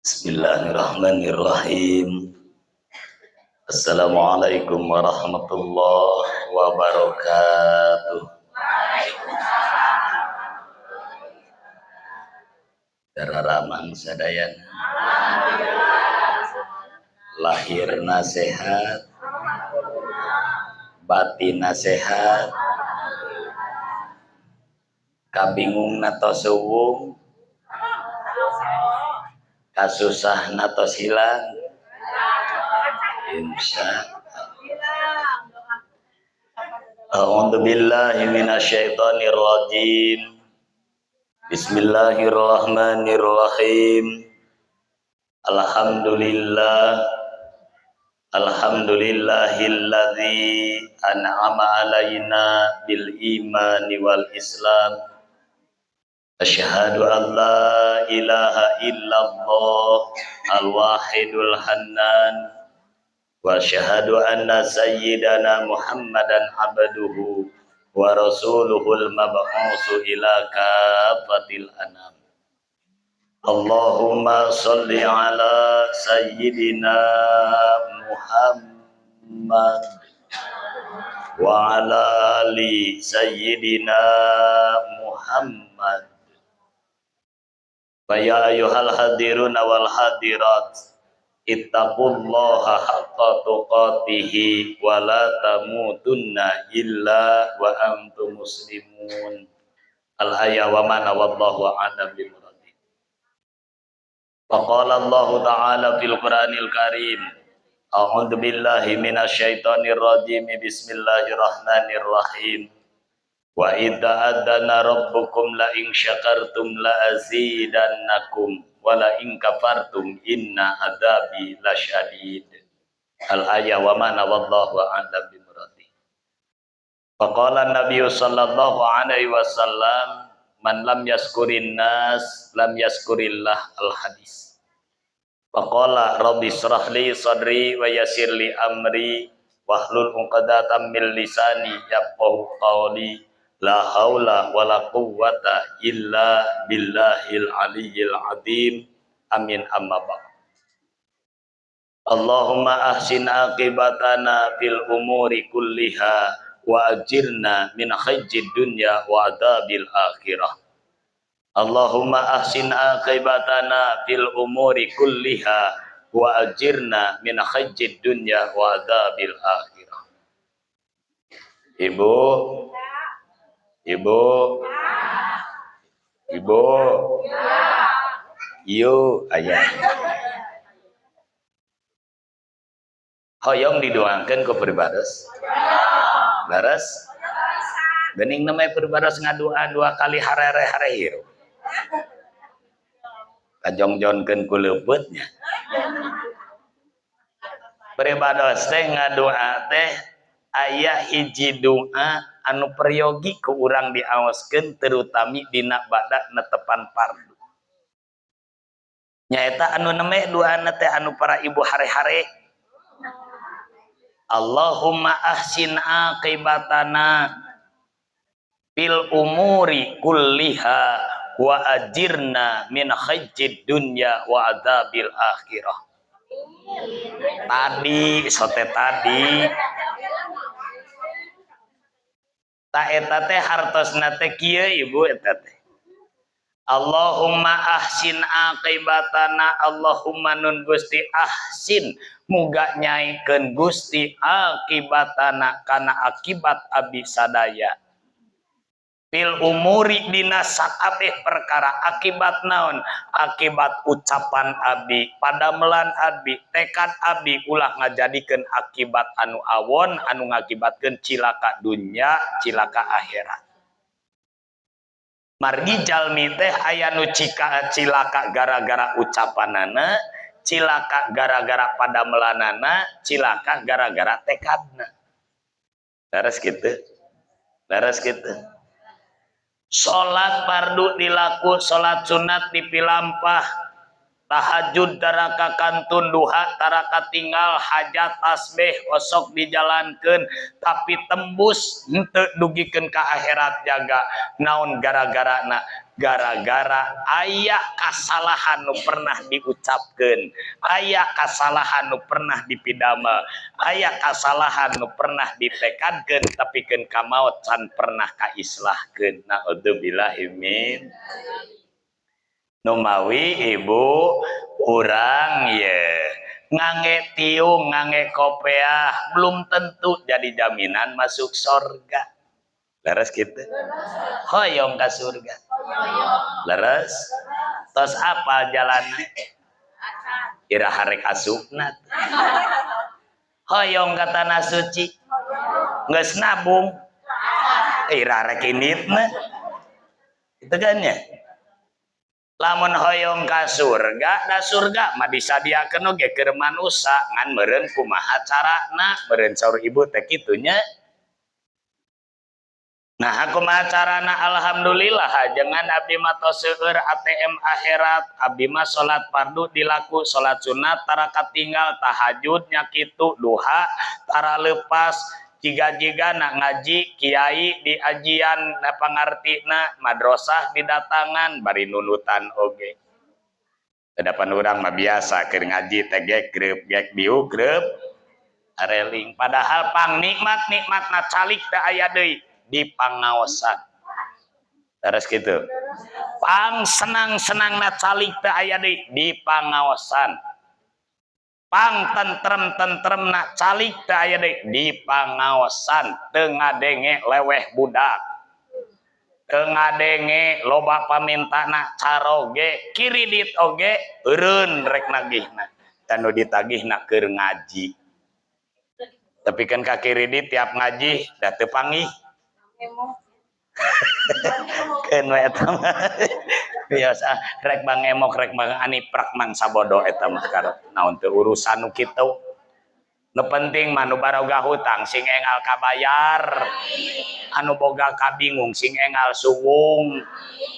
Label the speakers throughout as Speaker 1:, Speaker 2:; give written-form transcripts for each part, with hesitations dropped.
Speaker 1: Bismillahirrahmanirrahim. Assalamualaikum warahmatullahi wabarakatuh. Dararamang sadayana. Lahirna sehat, batinna sehat, kabingungna tos suwung, kasusahna tos hilang, insya Allah. A'udzu billahi minasyaitonir rajim. Bismillahirrahmanirrahim. Alhamdulillah, alhamdulillahilladzi an'ama alaina bil imani wal islam. Asyhadu an la ilaha illallah al-wahidul hannan wa asyhadu anna sayyidana Muhammadan abduhu wa rasuluhul mab'usu ila kafatil anam. Allahumma salli ala sayyidina Muhammad wa ala ali sayyidina Muhammad. Fa ya ayyuhal hadiruna wal hadirat, ittaqullaha haqqa tuqatihi wa la tamutunna illa wa antum muslimun. Al aya wa mana wallahu a'lam bi muradi. Faqala Allah ta'ala fil Qur'anil Karim, a'udzu billahi minasyaitonir rajim, bismillahirrahmanirrahim. Wa idza adana rabbukum la in syakartum la azidannakum wa la in kafartum inna adzabi lasyadid. Al aya wa mana wallahu a'lam bi muradi. Faqala Nabi sallallahu alaihi wasallam, man lam yaskurin nas lam yaskurillah, al hadis. Faqala rabbi israh li sadri wa yassir li amri wahlul 'uqdatam min lisani yafqahu qawli. La haula wala quwwata illa billahil aliyyil azim. Amin, amma ba'd. Allahumma ahsin aqibatana fil umuri kulliha wa ajirna min khizyi dunya wa adzabil akhirah. Allahumma ahsin aqibatana fil umuri kulliha wa ajirna min khizyi dunya wa adzabil akhirah. Ibu, Ibu, Ibu, Yo, ayah. Hoyong didoakeun ku pribados. Leres? Gening namanya pribados ngadua dua kali harere-hare hirup. Kajongjonkeun ku leupeutnya. Pribados teh ngadua teh aya hiji doa anu peryogi ku urang diaoskeun, terutami dina bada netepan fardu. Nyaeta anu neme doana teh anu para ibu hare-hare. Allahumma ahsin aqibatana fil umuri kulliha wa ajirna min khizyi dunya wa adzabil akhirah. Tadi sote tadi ta eta teh hartosna teh kieu ibu eta teh. Allahumma ahsin aqibatana, Allahumma nun Gusti ahsin, muga nyaikeun Gusti akibatana kana akibat abdi sadaya. Fil umuri dina sakabeh perkara, akibat naon? Akibat ucapan abdi, padamelan abdi, tekad abdi, ulah ngajadikeun akibat anu awon anu ngakibatkeun cilaka dunya, cilaka akhirat. Margi jalmi teh aya nu cilaka gara-gara ucapanana, cilaka gara-gara padamelanana, cilaka gara-gara tekadna. Leres kitu? Leres kitu? Salat fardu dilaku, salat sunat dipilampah, tahajud taraka kantun, duha taraka tinggal, hajat tasbih osok dijalankeun, tapi tembus henteu dugikeun ka akhirat jaga. Naon gara-garana? Gara-gara aya kasalahan nu pernah diucapkeun, aya kasalahan nu pernah dipidamel, aya kasalahan nu pernah ditekadkeun tapi keun ka maot can pernah kaislahkeun. Naudzubillahi min. Numawi ibu urang ye ngangge tiung, ngangge kopeah belum tentu jadi jaminan masuk surga. Leres kitu? Hoyong ka surga. Leres? Tos apa jalanna? Iraha rek asupna. Hoyong ka tanah suci. Geus nabung. Iraha rek inditna. Itu kan ya? Lamun hoyong ka surga, da surga mah disadiakeun oge keur manusa, ngan meureun kumaha carana, meureun saur ibu teh kitu nya. Nah, kumaha carana? Alhamdulillah jangan abdi mah tos seueur ATM akhirat, abdi mah salat fardu dilaku, salat sunat tara katinggal, tahajud nya kitu, duha tara lepas, jiga-jiga nak ngaji kiai di ajian na pangartina, madrasah didatangan bari nunutan oge. Tadapan urang mah biasa keur ngaji teh gek greup gek biuk greup areling, padahal pang nikmat-nikmatna calik teh aya deui di pangaosan. Terus gitu. Pang senang-senangna calik teh aya deui di pangaosan. Pang tentrem-tentremna calik teh aya deui di pangaosan. Teu ngadenge leweh budak. Teu ngadenge loba pamintana caroge, kiridit oge eureun rek nagihna. Dan nu ditagihna keur ngaji. Tapi kan ka kiridit tiap ngaji da teu panggih. Keun we eta mah. Biasa rek bangemok rek bang aniprak mang sabodo eta mah karep naon teu urusan nu kitu. Nu penting mah nu baroga hutang sing enggal kabayar. Anu boga kabingung sing enggal suwung.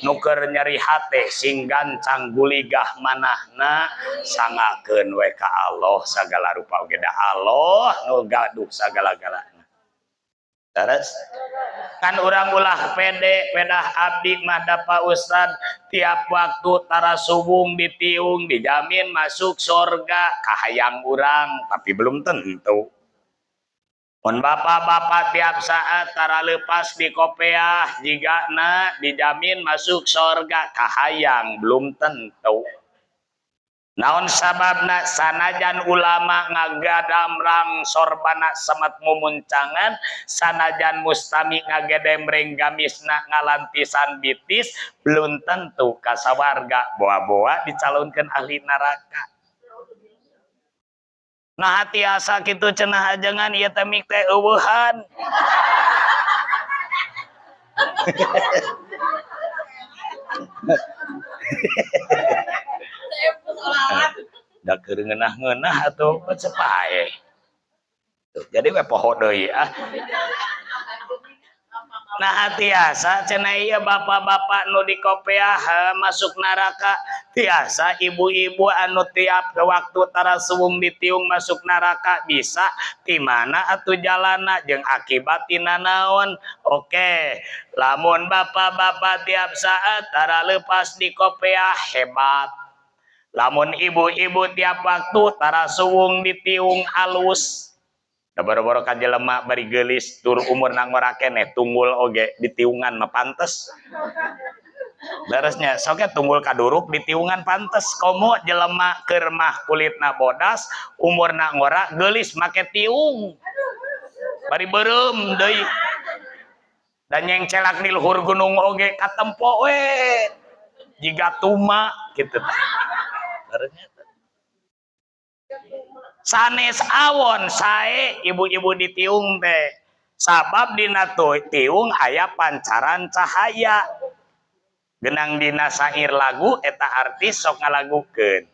Speaker 1: Nu keur nyeri hate sing gancang guligah manahna, sangakeun we ka Allah sagala rupa oge da Allah nu gaduh sagala-galana. Terus kan urang ulah pede, pedah abdi mah da Pak Ustad tiap waktu tara suwung ditiung dijamin masuk surga, kahayang urang tapi belum tentu. Mun bapak-bapak tiap saat tara lepas di kopeah jigana dijamin masuk surga, kahayang belum tentu. Naon sababna? Sanajan ulama ngagadamrang sorbana semet mumuncangan, sanajan mustami ngagedemreng gamisna ngalantisan bitis, belum tentu kasawarga boa-boa dicalonkan ahli neraka. Nah tiasa kitu cenah ajengan ieu teh mik teh eueuhan. Da keur ngeunah-ngeunah atuh cepae. Jadi we poho deui ah. Nah tiasa cenah ieu bapak-bapak nu di kopeah masuk neraka, tiasa ibu-ibu anu tiap waktu tara suwung ditiung masuk neraka bisa di mana atuh jalana jeung akibat tina naon. Oke, lamun bapak-bapak tiap saat tara lepas di kopeah hebat. Lamun ibu-ibu tiap waktu tara suwung ditiung alus. Da boro-boro ka jelema bari geulis tur umurna ngora keneh tunggul oge ditiungan mah pantes. Leresnya sok ge tunggul kaduruk ditiungan pantes. Komo jelema keur mah kulitna bodas, umurna ngora geulis make tiung. Bari beureum deui. Dan nyengcelak di luhur gunung oge katempo we. Jiga tuma kitu tah. Leresnya sanes awon sae ibu-ibu ditiung teh, sabab dina tiung aya pancaran cahaya. Genang dina sair lagu eta artis sok ngalagukeun.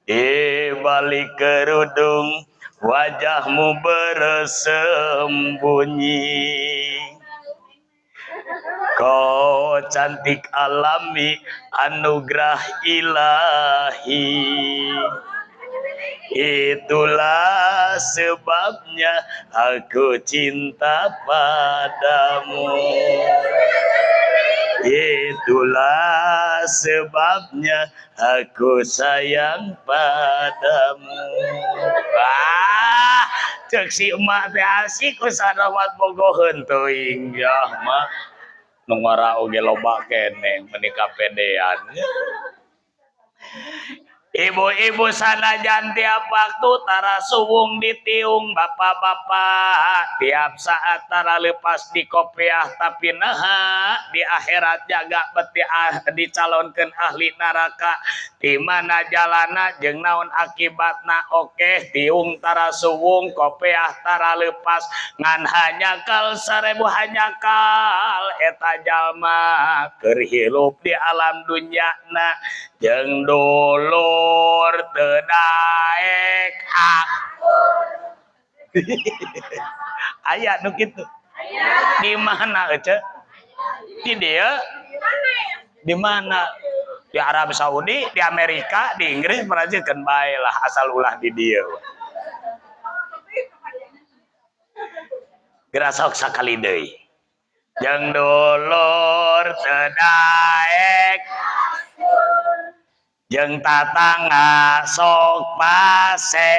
Speaker 1: Di balik kerudung wajahmu bersembunyi, kau cantik alami anugerah ilahi. Itulah sebabnya aku cinta padamu. Itulah sebabnya aku sayang padamu. Ah, cek si emak teh asik Ustaz Rahmat bogoheun teuing ya mah. Nu ngora oge loba keneh meuni kapedean. Ibu-ibu sanajan tiap waktu tara suwung ditiung, bapak-bapak tiap saat tara lepas di kopiah, tapi naha di akhirat jaga beti dicalonkan ahli neraka. Di mana jalana jeung naon akibatna? Oke, tiung tara suwung, kopiah tara lepas, ngan hanjakal 1000 hanjakal eta jalma keur hirup di alam dunya na jeung dulur teu daek akur. Aya nu kitu di mana ece? Di dieu? Di mana? Di Arab Saudi, di Amerika, di Inggris, Perancis, kan bae lah, asal ulah di dieu. Geura sok sakali deui. Jeung dulur teu daek jeung tatangga sok pase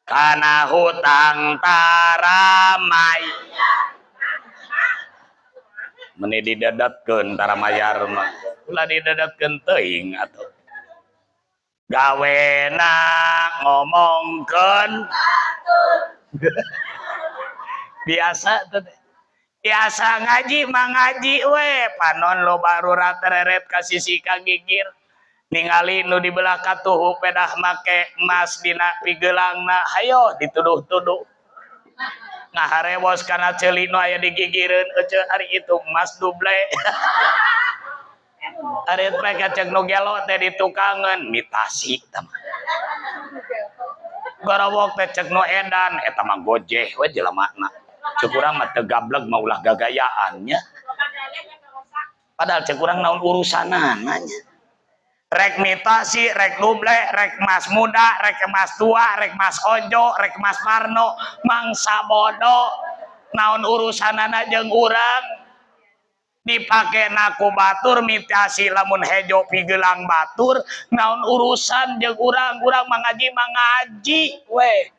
Speaker 1: kana hutang taramay meni didedetkeun tara mayar mah ulah didedetkeun teuing atuh gawena ngomongkeun biasa teh. Biasa ngaji mah ngaji we panon loba rurat reret ka sisi ka gigir ningali nu di belah katuhu pedah make emas dina pigeulangna hayo dituduh-tuduh ngaharewos kana ceuli nu aya di gigireun ece ari itu emas duble. Ari teh kacek nu gelo teh ditukangeun mitasi tah mah garowok teh cek nu edan eta mah gojeh we jelemana. Cek urang mah teu gableg mah ulah gagayaan nya. Padahal cek urang naon urusanana nya. Rek mitasi, rek duble, rek mas muda, rek mas tua, rek mas ojo, rek mas Marno, mangsa bodoh. Naon urusanana jeung urang? Dipake naku batur mitasi lamun hejo pigelang batur, naon urusan jeung urang? Urang mangaji mangaji we.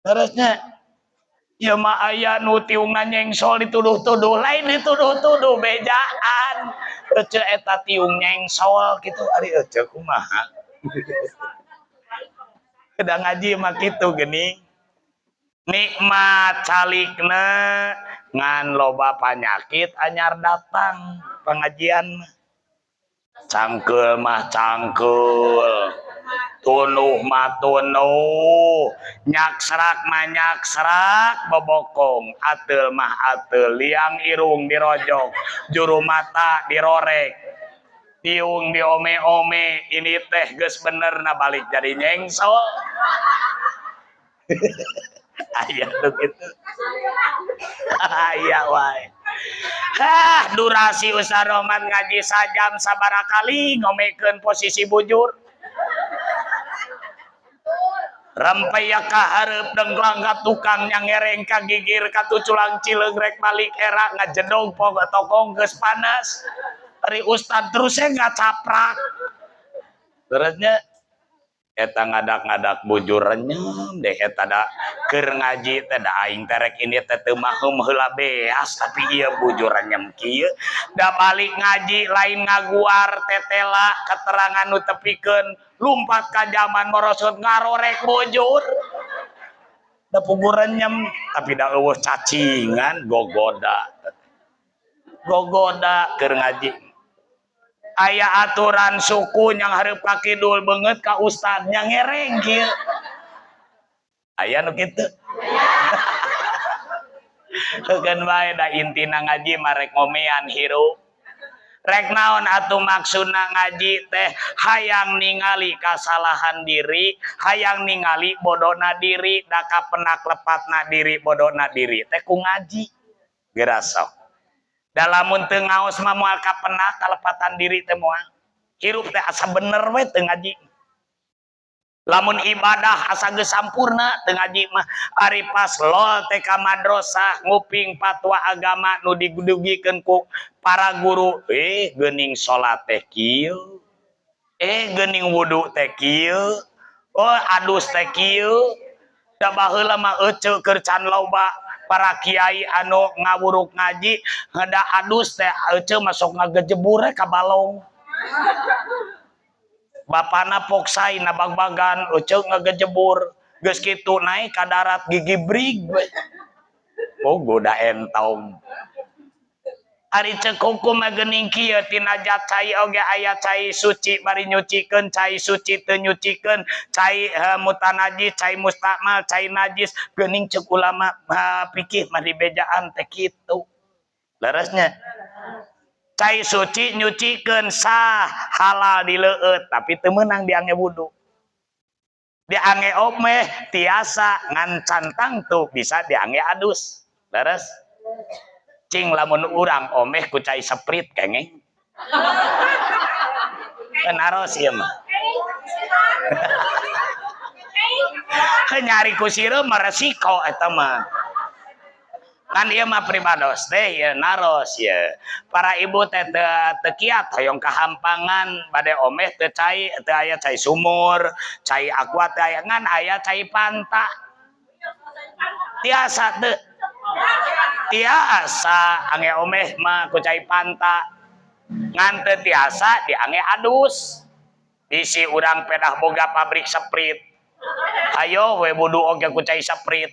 Speaker 1: Terusnya ya mah aya nu tiungna nyengsol dituduh-tuduh, lain dituduh-tuduh bejaan. Ece eta tiung nyengsol kitu ari ece kumaha? Kedah ngaji mah kitu geuning. Nikmat calikna ngan loba panyakit anyar datang pengajian mah. Cangkeul mah cangkeul, tunuh mah tunuh, nyaksrak mah nyaksrak, bobokong, ateul mah ateul, liang irung dirojok, juru mata dirorek, tiung diome-ome, ini teh geus bener na balik jadi nyengsol. Aya nu kitu. Aya wae. Hah, durasi Ustaz Rohman ngaji sajam sabaraha kali ngomekeun posisi bujur. Rempeyek ka hareup dengklang ka tukang nyangereng ka gigir ka tuculang cileung rek balik era ngajedog pokok tokong geus panas. Ari ustad terus saya ngacaprak. Terusnya eta ngadak-ngadak bujur renyem deh eta da keur ngaji teh da aing teh rek ini teh teu maheum heula beas tapi ieu bujur renyem kieu da balik ngaji lain ngaguar tetela keterangan nu tepikeun lumpat ka zaman morosot ngarorek bujur da puguh renyem tapi da eueuh cacingan gogoda gogoda keur ngaji. Aya aturan suku yang hareup ka kidul beungeut ka ustad nya ngereng kieu. Aya nu kitu. Heukeun bae da intina ngaji mah rek ngomean hirup. Rek naon atuh maksudna ngaji teh hayang ningali kasalahan diri, hayang ningali bodona diri, da kapenak lepatna diri bodona diri teh ku ngaji. Geura sok. Dalamun teu ngaos mah moal kapenak kalepatan diri teh moal. Hirup teh asa bener we teu ngaji. Lamun ibadah asa geus sampurna teu ngaji mah. Ari pas lol teh ka madrasah nguping fatwa agama nu didugikeun ku para guru, eh geuning salat teh kieu, eh geuning wudu teh kieu, oh adus teh kieu. Da baheula mah eceu keur can loba para kiai anu ngawuruk ngaji, da adus teh eceu masuk ngagejebur ka balong. Bapana poksai nabagbagan, eceu ngagejebur, geus kitu naik ka darat gigibrig we. Oh goda entong. Ari ceuk hukum mah geuning kieu, tina zat cai oge aya cai suci bari nyucikeun, cai suci teu nyucikeun, cai mutanajis, cai mustakmal, cai najis. Geuning ceuk ulama fikih mah dibejaan teh kitu. Leresnya cai suci nyucikeun sah, halal dileueut, tapi teu meunang diangge wudu. Diangge omeh tiasa, ngan can tangtu bisa diangge adus. Leres? Cing lamun urang omeh ku cai Sprite kengeng? Naros ieu mah. Nyari ku sireum mah resiko eta mah. Kan ieu mah pribados teh ieu naros ieu. Para ibu teh teu kiat hoyong kahampangan bade omeh teu cai, teu aya cai sumur, cai Aqua teu aya, ngan aya cai Fanta. Tiasa teu? Tiasa angge omeh mah ku cai Fanta. Ngan teu tiasa diangge adus. Bisi urang pedah boga pabrik Sprite. Hayo we wudu oge ku cai Sprite.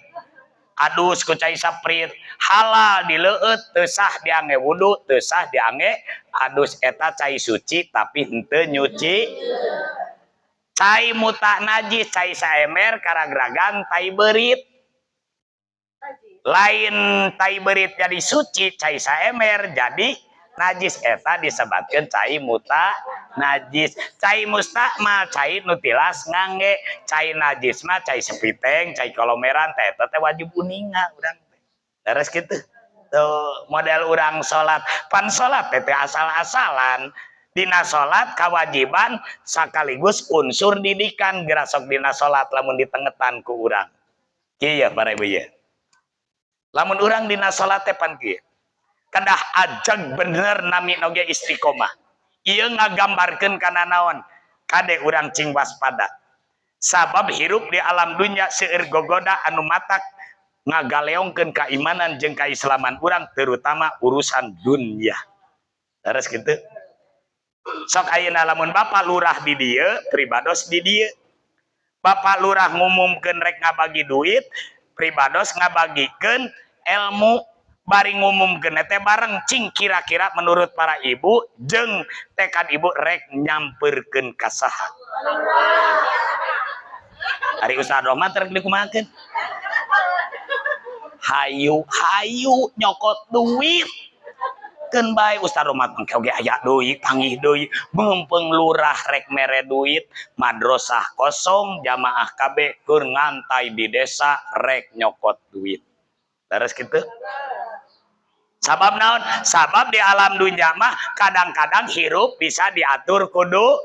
Speaker 1: Adus ku cai Sprite, halal dileueut, teu sah diangge wudu, teu sah diangge adus. Eta cai suci tapi henteu nyuci. Cai muta najis, cai saember karagragan tai beurit. Lain tai beurit jadi suci, cai saember jadi najis. Eta disebatkeun cai muta najis. Cai mustakmal cai nu tilas ngangge. Cai najis mah cai sepiteng, cai kolomeran teh, eta teh wajib uninga urang teh. Leres kitu tuh model urang salat. Pan salat teh asal-asalan. Dina salat kewajiban sekaligus unsur didikan gerasok dina salat lamun ditengetan ku urang. Kieu ya para ibu ya. Lamun urang dina salat teh pan kieu. Kedah ajeg bener nami oge istiqomah. Ieu ngagambarkeun kana naon? Kade urang cing waspada. Sabab hirup di alam dunya seueur gogoda anu matak ngagaleongkeun keimanan jeung keislaman urang, terutama urusan dunia. Leres kitu? Sok ayeuna lamun bapak lurah di dieu, pribados di dieu. Bapak lurah ngumumkeun rek ngabagi duit, pribados ngabagikeun ilmu. Bari ngumumkeun teh bareng, cing kira-kira menurut para ibu jeung tekad ibu rek nyamperkeun ka saha? Ari Ustaz Rohmat rek dikumahakeun? Hayu hayu nyokot duit. Keun bae Ustaz Rohmat mangke oge aya deui, panggih deui, meungpeung lurah rek mere duit, madrasah kosong, jamaah kabeh keur ngantai di desa rek nyokot duit. Leres kitu? Sabab naon? Sabab di alam dunia mah kadang-kadang hirup bisa diatur kudu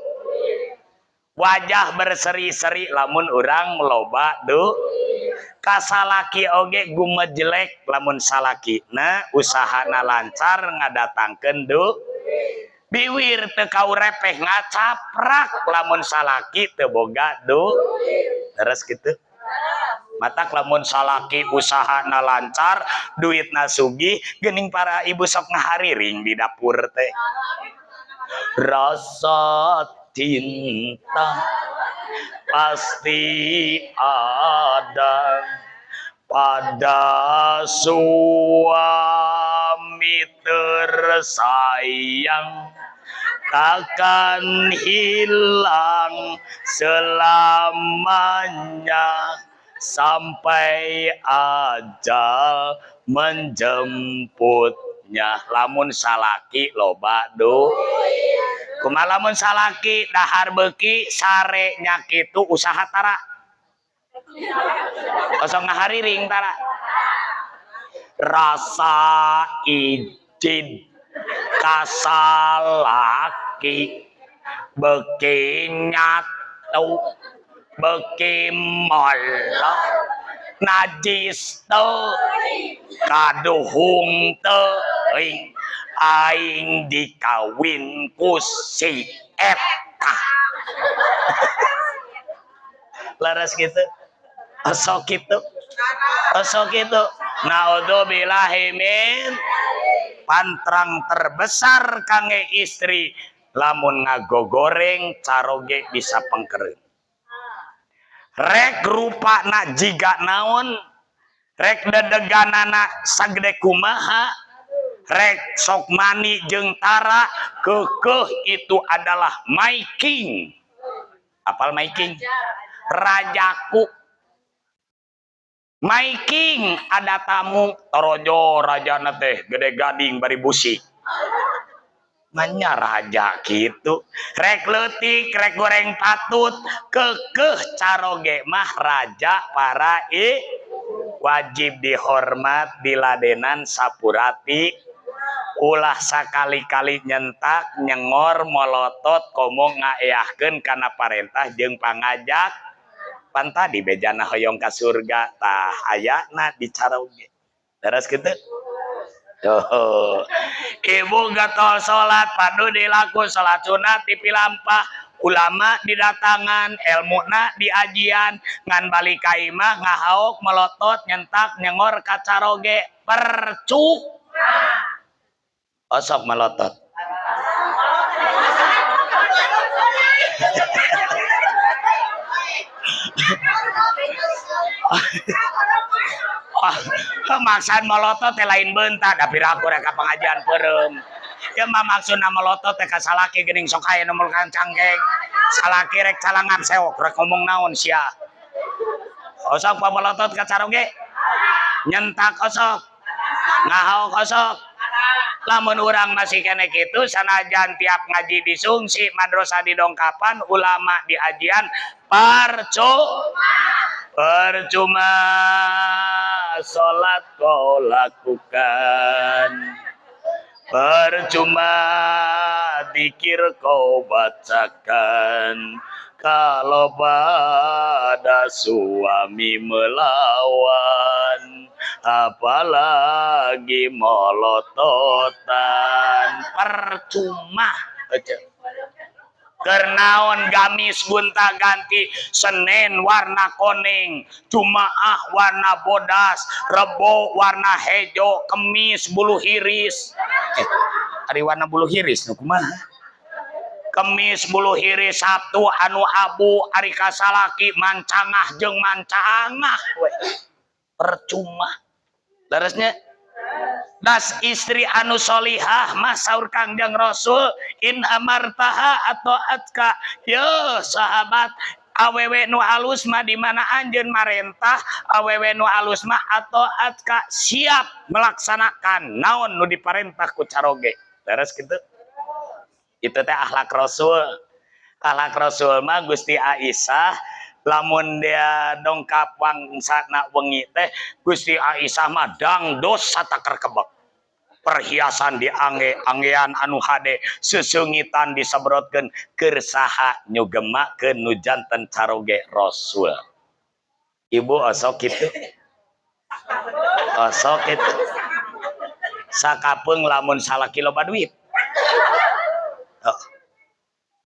Speaker 1: wajah berseri-seri lamun urang loba du kasalaki oge gumejelek lamun salaki na usahana lancar ngadatangkeun du biwir teu kaurepeh ngacaprak lamun salaki teu boga du. Terus kitu? Matak lamun salaki usahana lancar, duitna sugih, geuning para ibu sok ngahariring di dapur teh. Rasa cinta pasti ada pada suami tersayang, takkan hilang selamanya sampai ajal menjemputnya. Lamun salaki loba du kumaha? Lamun salaki dahar beuki sare nya kitu, usaha tara, kosong ngahariring tara. Rasa izin kasalaki beuki nyatu. Beuki molor, najis teuing, kaduhung teuing, aing dikawin ku si eta. Leres gitu? Osok gitu? Osok gitu? Naudzubillahi min. Pantrang terbesar kangge istri, lamun ngagogoreng caroge bisa pengkereun. Rek rupana jiga naon, rek dedeganana sagede kumaha, rek sok mani jeung tara, keukeuh itu adalah my king. Apal my king? Rajaku. My king ada tamu, torojo rajana teh gede gading bari busi. Manya raja gitu. Rek leutik, rek goreng patut, keukeuh caroge mah raja para i wajib dihormat, diladenan sapurati, ulah sakali-kali nyentak, nyengor, molotot, komo ngaeahkeun kana parentah jeung pangajak. Pan tadi bejana hoyong ka surga, tah ayana di caroge. Leres kitu? Tuh. Ibu getol salat, padu dilaku salat sunat dipilampah, ulama didatangan, ilmuna diajian, ngan balik ka imah ngahaok, melotot, nyentak, nyengor ka caroge, percuk. Osok melotot. Maksaan melotot teh lain bentak, da piraku rek ka pengajian peureum. Ieu mah maksudna melotot teh ka salaki geuning sok aya nu meulkan cangkeng. Salaki rek calangap sewok rek ngomong naon sia. Osok pamelotot ka caroge? Nyentak osok? Ngahaok osok? Lamun urang masih kene kitu sanajan tiap ngaji disungsi, madrasah didongkapan, ulama diajian, percuma salat kau lakukan, percuma dikir kau bacakan, kalau pada suami melawan, apalagi molototan, percuma. Kernaon gamis gonta ganti, Senin warna kuning, Jumaah warna bodas, Rebo warna hejo, Kemis bulu hiris. Ari warna bulu hiris nu kumaha? Kemis bulu hiris, Sabtu anu abu, ari kasalaki mancangah jeung mancangah we. Percuma. Leresnya? Das istri anu solihah mah saur Kangjeng Rasul, in amartaha atau atka. Yo sahabat, awewe nu alus mah di mana anjeun marentah, awewe nu alus mah atau atka, siap melaksanakan naon nu diparentah ku caroge. Leres kitu? Itu teh akhlak Rasul. Akhlak Rasul mah Gusti Aisyah lamun dia dongkap wangsana wengi teh Gusti Aisyah mah dangdos satakar kebek. Perhiasan diangge, anggean anu hade, seseungitan disebrotkeun keur saha nyugemakeun nu janten caroge Rasul. Ibu osok kitu? Osok kitu? Sakapeung lamun salaki loba duit. Oh.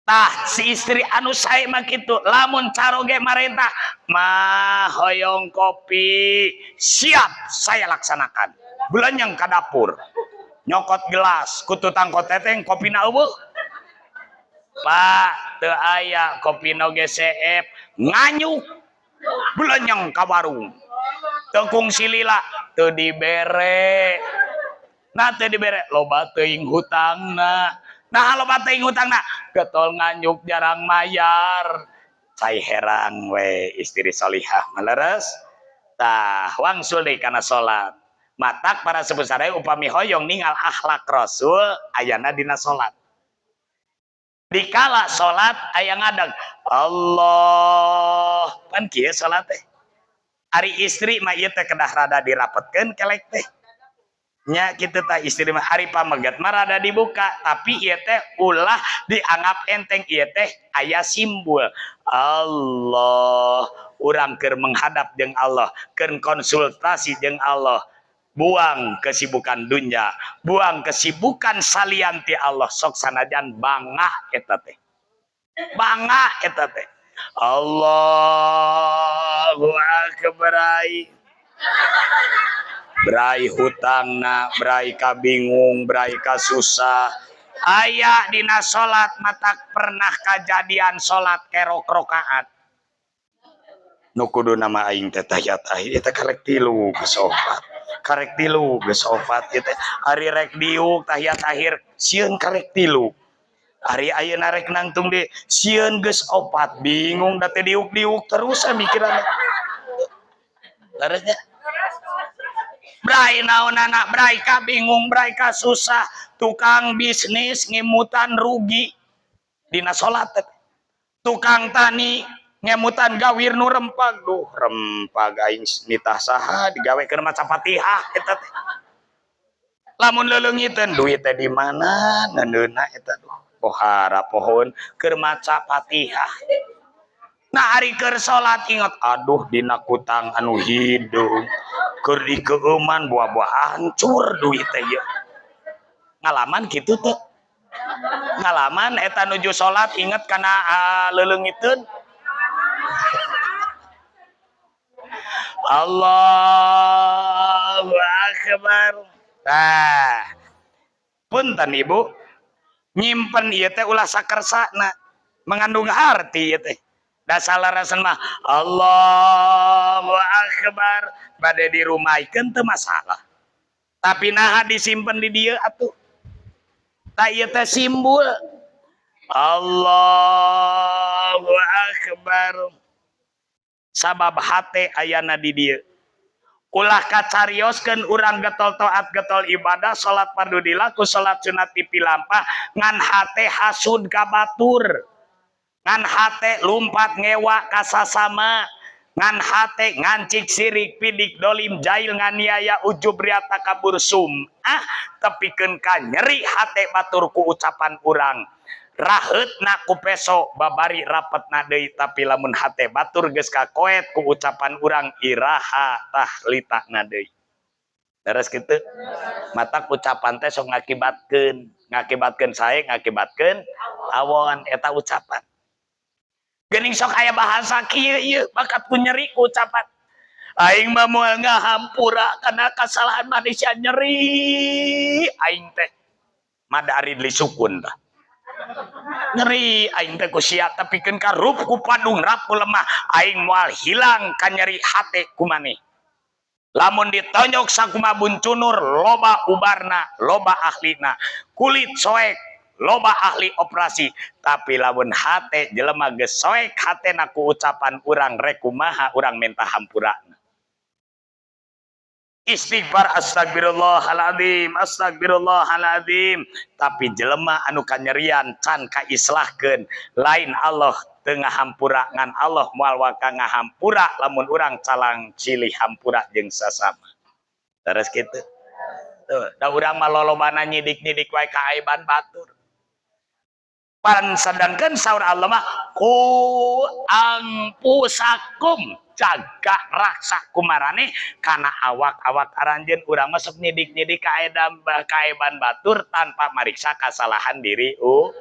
Speaker 1: Tah si istri anu sae mah kitu, lamun caroge marentah mah hoyong kopi, siap saya laksanakan. Belanyang ka dapur, nyokot gelas, kutu tangkot teteng kopina eueuh. Pak, teu aya kopina ge seep, nganyuk. Belanyang ka warung. Teu kungsi lila, teu dibere. Nah teu dibere, loba teuing hutangna. Nah loba teuing hutangna, getol nganyuk jarang mayar. Cai herang we istri solihah maleres. Tah wangsul deui kana salat. Matak para sepuh sadaya upami hoyong ningal akhlak Rasul ayana dina salat. Dikala salat aya ngadeg Allah, pan kieu salat teh. Ari istri mah ieu teh kedah rada dirapetkeun kelek teh. Nya kitu tah istri mah ari pameget mah rada dibuka, tapi ieu teh ulah dianggap enteng, ieu teh aya simbol Allah, urang keur menghadap jeung Allah, keur konsultasi jeung Allah. Buang kesibukan dunia, buang kesibukan salian ti Allah, sok sanajan bangah eta teh. Bangah eta teh. Allahu akbar ai. Brai hutangna, brai kabingung, brai kasusah. Aya dina salat matak pernah kajadian salat kerok rokaat. Nu kudu nama aing teh tahiyat akhir eta karek tilu geus opat. Karek tilu geus opat ieu teh. Ari rek diuk tahiyat akhir sieun karek tilu. Ari ayeuna rek nangtung deui sieun geus opat, bingung da teh diuk-diuk terus mikiranna. Leresnya? Brai naonana, brai ka bingung, brai ka susah, tukang bisnis ngemutan rugi dina salat teh. Tukang tani ngemutan gawir nu rempag, duh rempag aing nitah saha digawekeun maca Fatihah eta teh. Lamun leleungiteun duit teh di mana neundeunna eta, duh pohara pohon keur maca Fatihah. Nah ari keur salat inget, aduh dina kutang anu hideung keur dikeueuman buah-buah hancur duit teh ieu. Ngalaman kitu teh? Ngalaman eta nuju salat inget kana leleungiteun? Allahu akbar. Tah punten ibu, nyimpen ieu teh ulah sakersana, mengandung arti ieu teh. Dasar larasan mah Allahu akbar bade dirumaikeun teu masalah. Tapi naha disimpen di dieu atuh? Tah ieu teh simbol Allahu akbar. Sabab hate ayana di dieu. Ulah kacarioskeun urang getol taat getol ibadah, salat fardu dilaku, salat sunat dipilampah, ngan hate hasud ka batur. Ngan hate lumpat ngewa ka sasama, ngan hate ngancik sirik pidik dolim jail nganiaya ujub ria takabur sum'ah, tepikeun ka nyeri hate batur ku ucapan urang. Raheutna ku peso babari rapetna deui, tapi lamun hate batur geus kakoet ku ucapan urang iraha tahlitana deui. Beres kitu? Matak ucapan teh sok ngakibatkeun, ngakibatkeun sae, ngakibatkeun awon eta ucapan. Geuning sok aya bahasa kieu ieu bakat ku nyeri ku ucapan. Aing mah moal ngahampura kana kasalahan manusia, nyeri aing teh. Madari lisukun tah. Nyeri aing teh ku sia tepikeun ka rup ku padung rap ku lemah, aing moal hilang ka nyeri hate ku maneh. Lamun ditonyok sakumaha buncunur loba ubarna, loba ahlina, kulit soek loba ahli operasi, tapi lamun hate jelema geus soek hatena ku ucapan urang rek kumaha urang minta hampurana. Istighfar astagfirullahaladzim, astagfirullahaladzim, tapi jelema anu kanyerian can kaislahkeun, lain Allah teu ngahampura, ngan Allah moal waka ngahampura lamun urang calang cilih hampura jeung sasama. Terus kitu. Tuh, da urang mah lolobana nyidik-nyidik wae kaaiban batur. Pan sedangkan saur Allah mah ku angpusakum, jaga raksa kumarane kana awak-awak aranjeun. Urang mah sok nyidik-nyidik kaaiban batur tanpa mariksa kasalahan diri urang.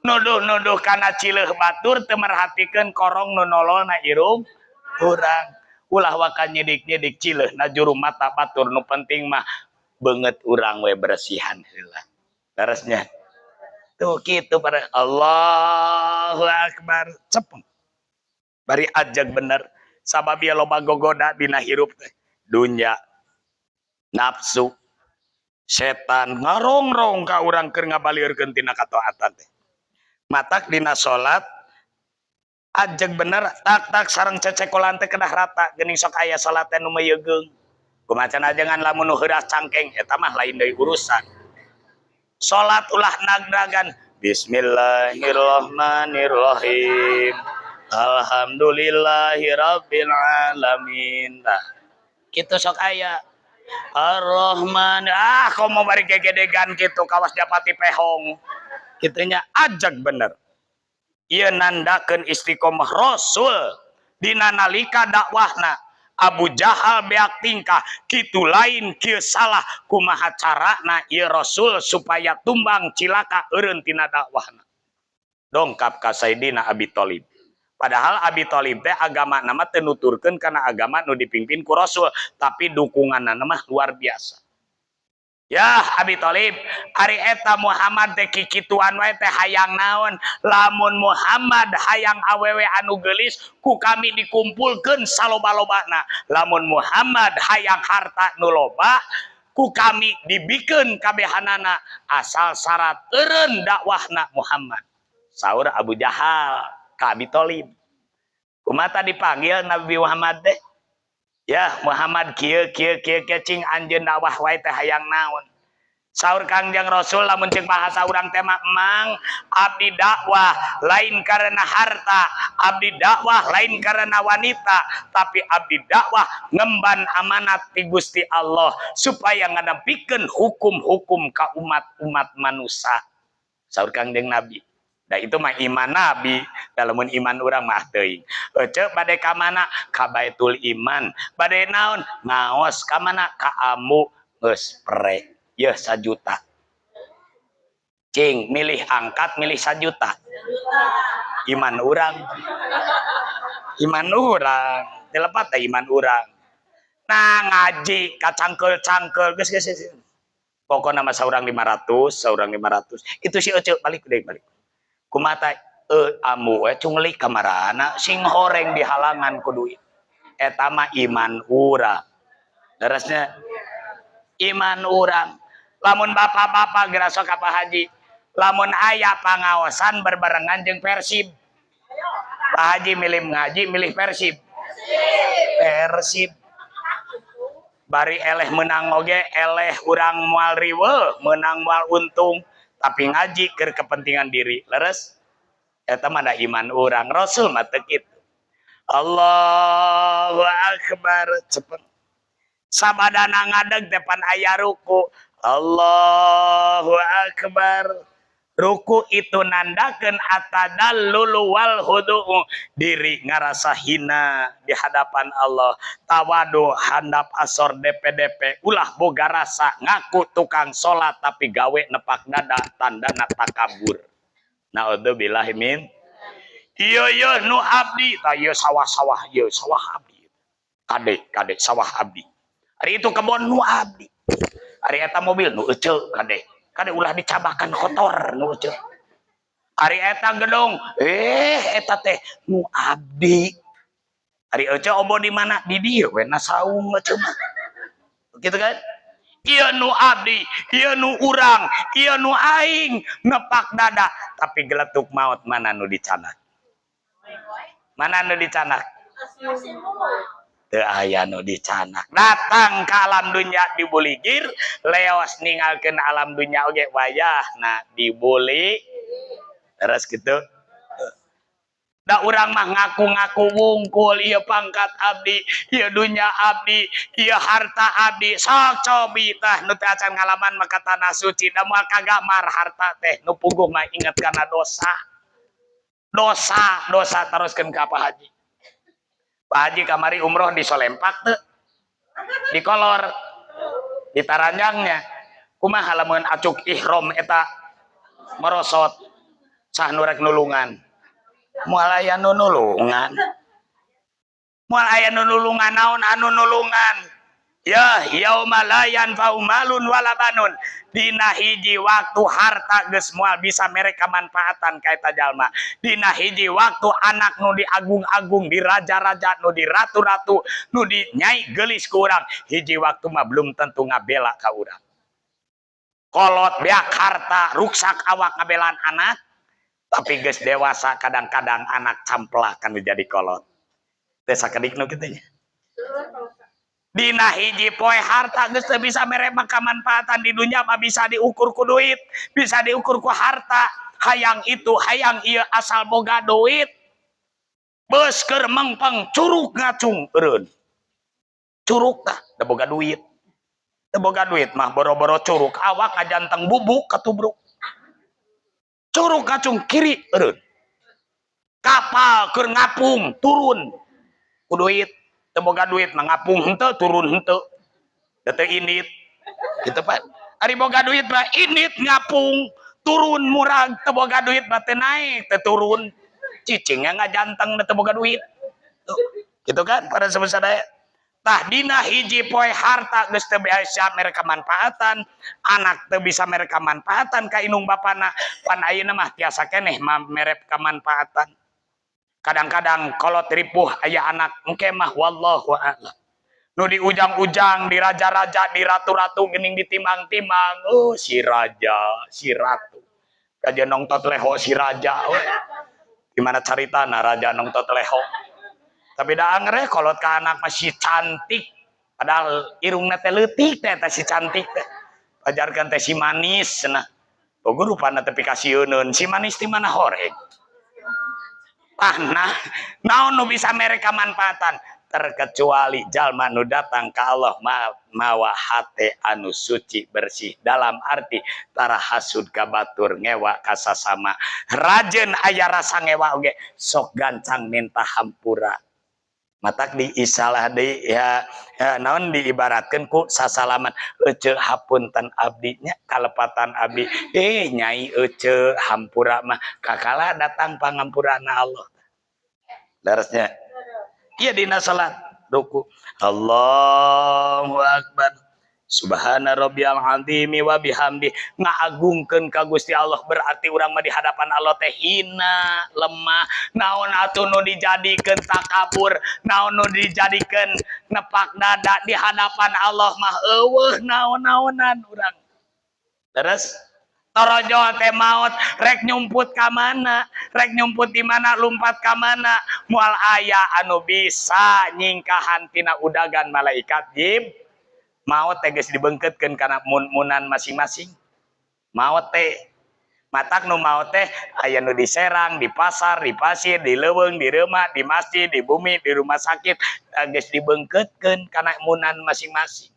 Speaker 1: Nuduh-nuduh kana cileuh batur teu merhatikeun korong nu nololna irung urang. Ulah waka nyidik-nyidik cileuh na juru mata batur, nu penting mah beungeut urang we bersihan heula. Leresnya. Tuh kitu pada Allahu akbar cepeng. Bari ajeg bener sabab ieu loba gogoda dina hirup teh. Dunya, nafsu, setan ngarongrong ka urang keur ngabaliurkeun tina kataatan teh. Matak dina salat ajeg bener tak-tak sareng cecekolan teh kedah rata, geuning sok aya salat teh nu meuyegeung. Kumaha cenah ajengan lamun nu heuras cangkeng eta mah lain deui urusan. Salat ulah nag-nagan bismillahirrahmanirrahim alhamdulillahirabbil alamin. Nah kitu sok aya Ar-Rahman. Ah, komo bari gegedegan kitu kawas japati pehong. Kitunya ajag bener. Ieu nandakeun istiqomah Rasul dina nalika dakwahna. Abu Jahal beak tingkah kitu lain kieu salah, kumaha carana ieu Rasul supaya tumbang, cilaka, eureun tina dakwahna? Dongkap ka Sayyidina Abi Thalib. Padahal Abi Thalib teh agama nama teu nuturkeun kana agama nu dipimpin ku Rasul, tapi dukunganna mah luar biasa. Ya Abi Thalib, ari eta Muhammad teh kikituan wae teh hayang naon? Lamun Muhammad hayang awewe anu geulis, ku kami dikumpulkeun saloba-lobana. Lamun Muhammad hayang harta nu loba, ku kami dibikeun kabehanana, asal syarat eureun dakwahna Muhammad. Saur Abu Jahal ka Abi Thalib. Kumaha dipanggil Nabi Muhammad teh? Ya Muhammad, kieu kieu kieu kieu, cing anjeun dakwah wae teh hayang naon? Saur Kangjeng Rasul, lamun ceuk bahasa urang teh mah, "Mang, abdi dakwah lain karena harta, abdi dakwah lain karena wanita, tapi abdi dakwah ngemban amanat ti Gusti Allah supaya ngadepikeun hukum-hukum ka umat-umat manusia." Saur Kangjeng Nabi. Da itu mah iman Nabi, lamun iman urang mah teuing. Ece bade ka mana? Ka Baitul Iman. Bade naon? Ngaos. Ka mana? Ka Amu. Geus pre. Yeuh 1 juta. Cing, milih angkat, milih 1 juta. Iman urang. Iman urang. Dilepat teh iman urang. Nah, ngaji ka cangkeul-cangkeul geus geus geus. Pokokna mah saurang 500, saurang 500. Itu si Ece balik deui, balik. Kumaha amu we cunglik kamarana sing horeng di halangan ku duit. Eta mah iman urang. Leresnya iman urang. Lamun bapak-bapak geraso ka Pak Haji, lamun aya pangaosan berbarengan jeung Persib. Pak Haji milih ngaji, milih Persib. Persib. Bari eleh menang oge, eleh urang moal riweuh, menang moal untung, tapi ngaji keur kepentingan diri. Leres? Eta mah da iman urang. Rasul mah teu kitu. Allahu akbar, cepet. Sabadana ngadeg depan aya ruku. Allahu akbar. Ruku itu nandakeun atadallulu wal khudu, diri ngarasa hina di hadapan Allah, tawadu handap asor DPDP, ulah boga rasa ngaku tukang salat tapi gawe nepak dada, tandana takabur. Naudzubillahi min. Iya iya, nu abdi tah ieu sawah-sawah, ieu sawah abdi, kade kade sawah abdi, ari itu kebon nu abdi, ari eta mobil nu ece, kade kade ulah dicabakan kotor, nu ece, ari eta gedung, eta teh nu abdi, ari ece obo di mana? Di dieu we na saung ece mah, gitu kan? Ieu nu abdi, ieu nu urang, ieu nu aing, nepak dada, tapi geletuk maut mana nu dicanak? Mana nu dicanak? Teu aya nu dicanak. Datang ke alam dunia dibuligir, leos ninggalkeun alam dunia oge wayahna dibuli. Terus gitu. Da urang mah ngaku-ngaku wungkul, ieu pangkat abdi, ieu dunya abdi, ieu harta abdi. Sok cobi tah nu teu acan ngalaman maka tanah suci, da moal kagamar harta teh, nu puguh mah inget kana dosa. Dosa, dosa teruskeun ka Pak Haji. Pak Haji kamari umroh di Solempak teu? Di Kolor. Di Taranjangnya. Kumaha lamun acuk ihrom eta merosot, sah nu rek nulungan? Moal aya nu nulungan. Moal aya nu nulungan. Naon anu nulungan? Ya yauma la yanfa'u malun wala banun. Dina hiji waktu harta geus moal bisa mere kamanfaatan ka eta jalma. Dina hiji waktu anak nu diagung-agung, di raja-raja, nu di ratu-ratu, nu di nyai geulis ku urang, hiji waktu mah belum tentu ngabela ka urang. Kolot beak harta, ruksak awak ngabelaan anak, tapi geus dewasa kadang-kadang anak camplakan menjadi kolot. Teu sakedik nu kitu nya. Dina hiji poe harta geus teu bisa mere kamanfaatan. Di dunia mah bisa diukur ku duit, bisa diukur ku harta. Hayang itu, hayang ieu, asal boga duit. Beus keur mengpeng curug ngacung eureun. Curug tah da boga duit. Teu boga duit mah boro-boro curuk awak, ngajanteng bubuk katubruk. Curuk kacung kiri eureun. Kapal keur ngapung turun ku duit. Teu boga duit mah ngapung henteu, turun henteu. Teu indit. Gitu, Pak. Ari boga duit mah indit ngapung, turun murag. Teu boga duit mah teu naik, teu turun. Cicingnya ngajanteng teu boga duit. Tuh, gitu kan para sadaya. Tah, dina hiji poe harta geus teu bisa mere kamanfaatan, anak teu bisa mere kamanfaatan ka indung bapana, pan ayeuna mah tiasa keneh mere kamanfaatan. Kadang-kadang kolot ripuh aya anak, engke mah wallahu a'lam. Nu diujang-ujang, di raja-raja, di ratu-ratu geuning ditimbang-timbang, oh si raja, si ratu. Kajian nongtot leho si raja we. Gimana caritana raja nongtot leho? Tapi da angger kolot ka anak masih cantik. Padahal irungna teh leutik teh eta si cantik teh. Pajarkeun teh si manis cenah. Bogo rupana teh pikasieuneun, si manis di mana horeng. Tah, nah, naon nu bisa mere kamanfaatan? Terkecuali jalma nu datang ka Allah mawa hate anu suci bersih, dalam arti tara hasud ka batur, ngewa ka sasama. Rajen aya rasa ngewa oge sok gancang minta hampura. Matak di isalah di ya, ya naon, diibaratkeun ku sasalaman, "Ece, hapunten abdi nya, kalepatan abdi." "Eh, Nyai Ece, hampura mah kakala datang pangampurana Allah." Leresnya? Iya, dina salat ruku, Allahu akbar, Subhana rabbiyal azimi wa bihamdi, ngaagungkeun ka Gusti Allah, berarti urang mah di hadapan Allah teh hina, lemah. Naon atuh nu dijadikeun takabur, naon nu dijadikeun nepak dada? Di hadapan Allah mah euweuh naon-naonan urang. Terus torojol teh maut, rek nyumput ka mana, rek nyumput di mana, lumpat ka mana, moal aya anu bisa nyingkahan tina udagan malaikat jib. Maut teh geus dibeungkeutkeun kana mun-munan masing-masing. Maut teh matak nu maut teh aya nu di Serang, di pasar, di pasir, di leuweung, di reuma, di masjid, di bumi, di rumah sakit, geus dibeungkeutkeun kana munan masing-masing.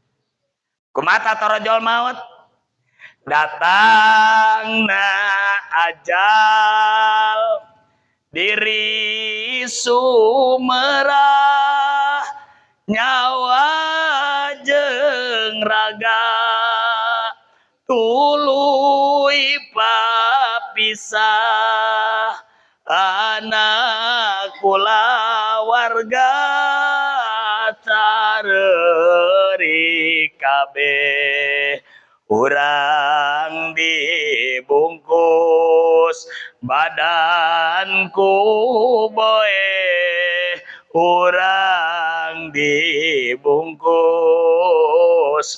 Speaker 1: Kumaha torojol maut? Datangna ajal, diri sumerah, nyawa jeung raga tuluy papisah, anak kulawarga careurik kabeh, urang dibungkus badan ku boe, urang dibungkus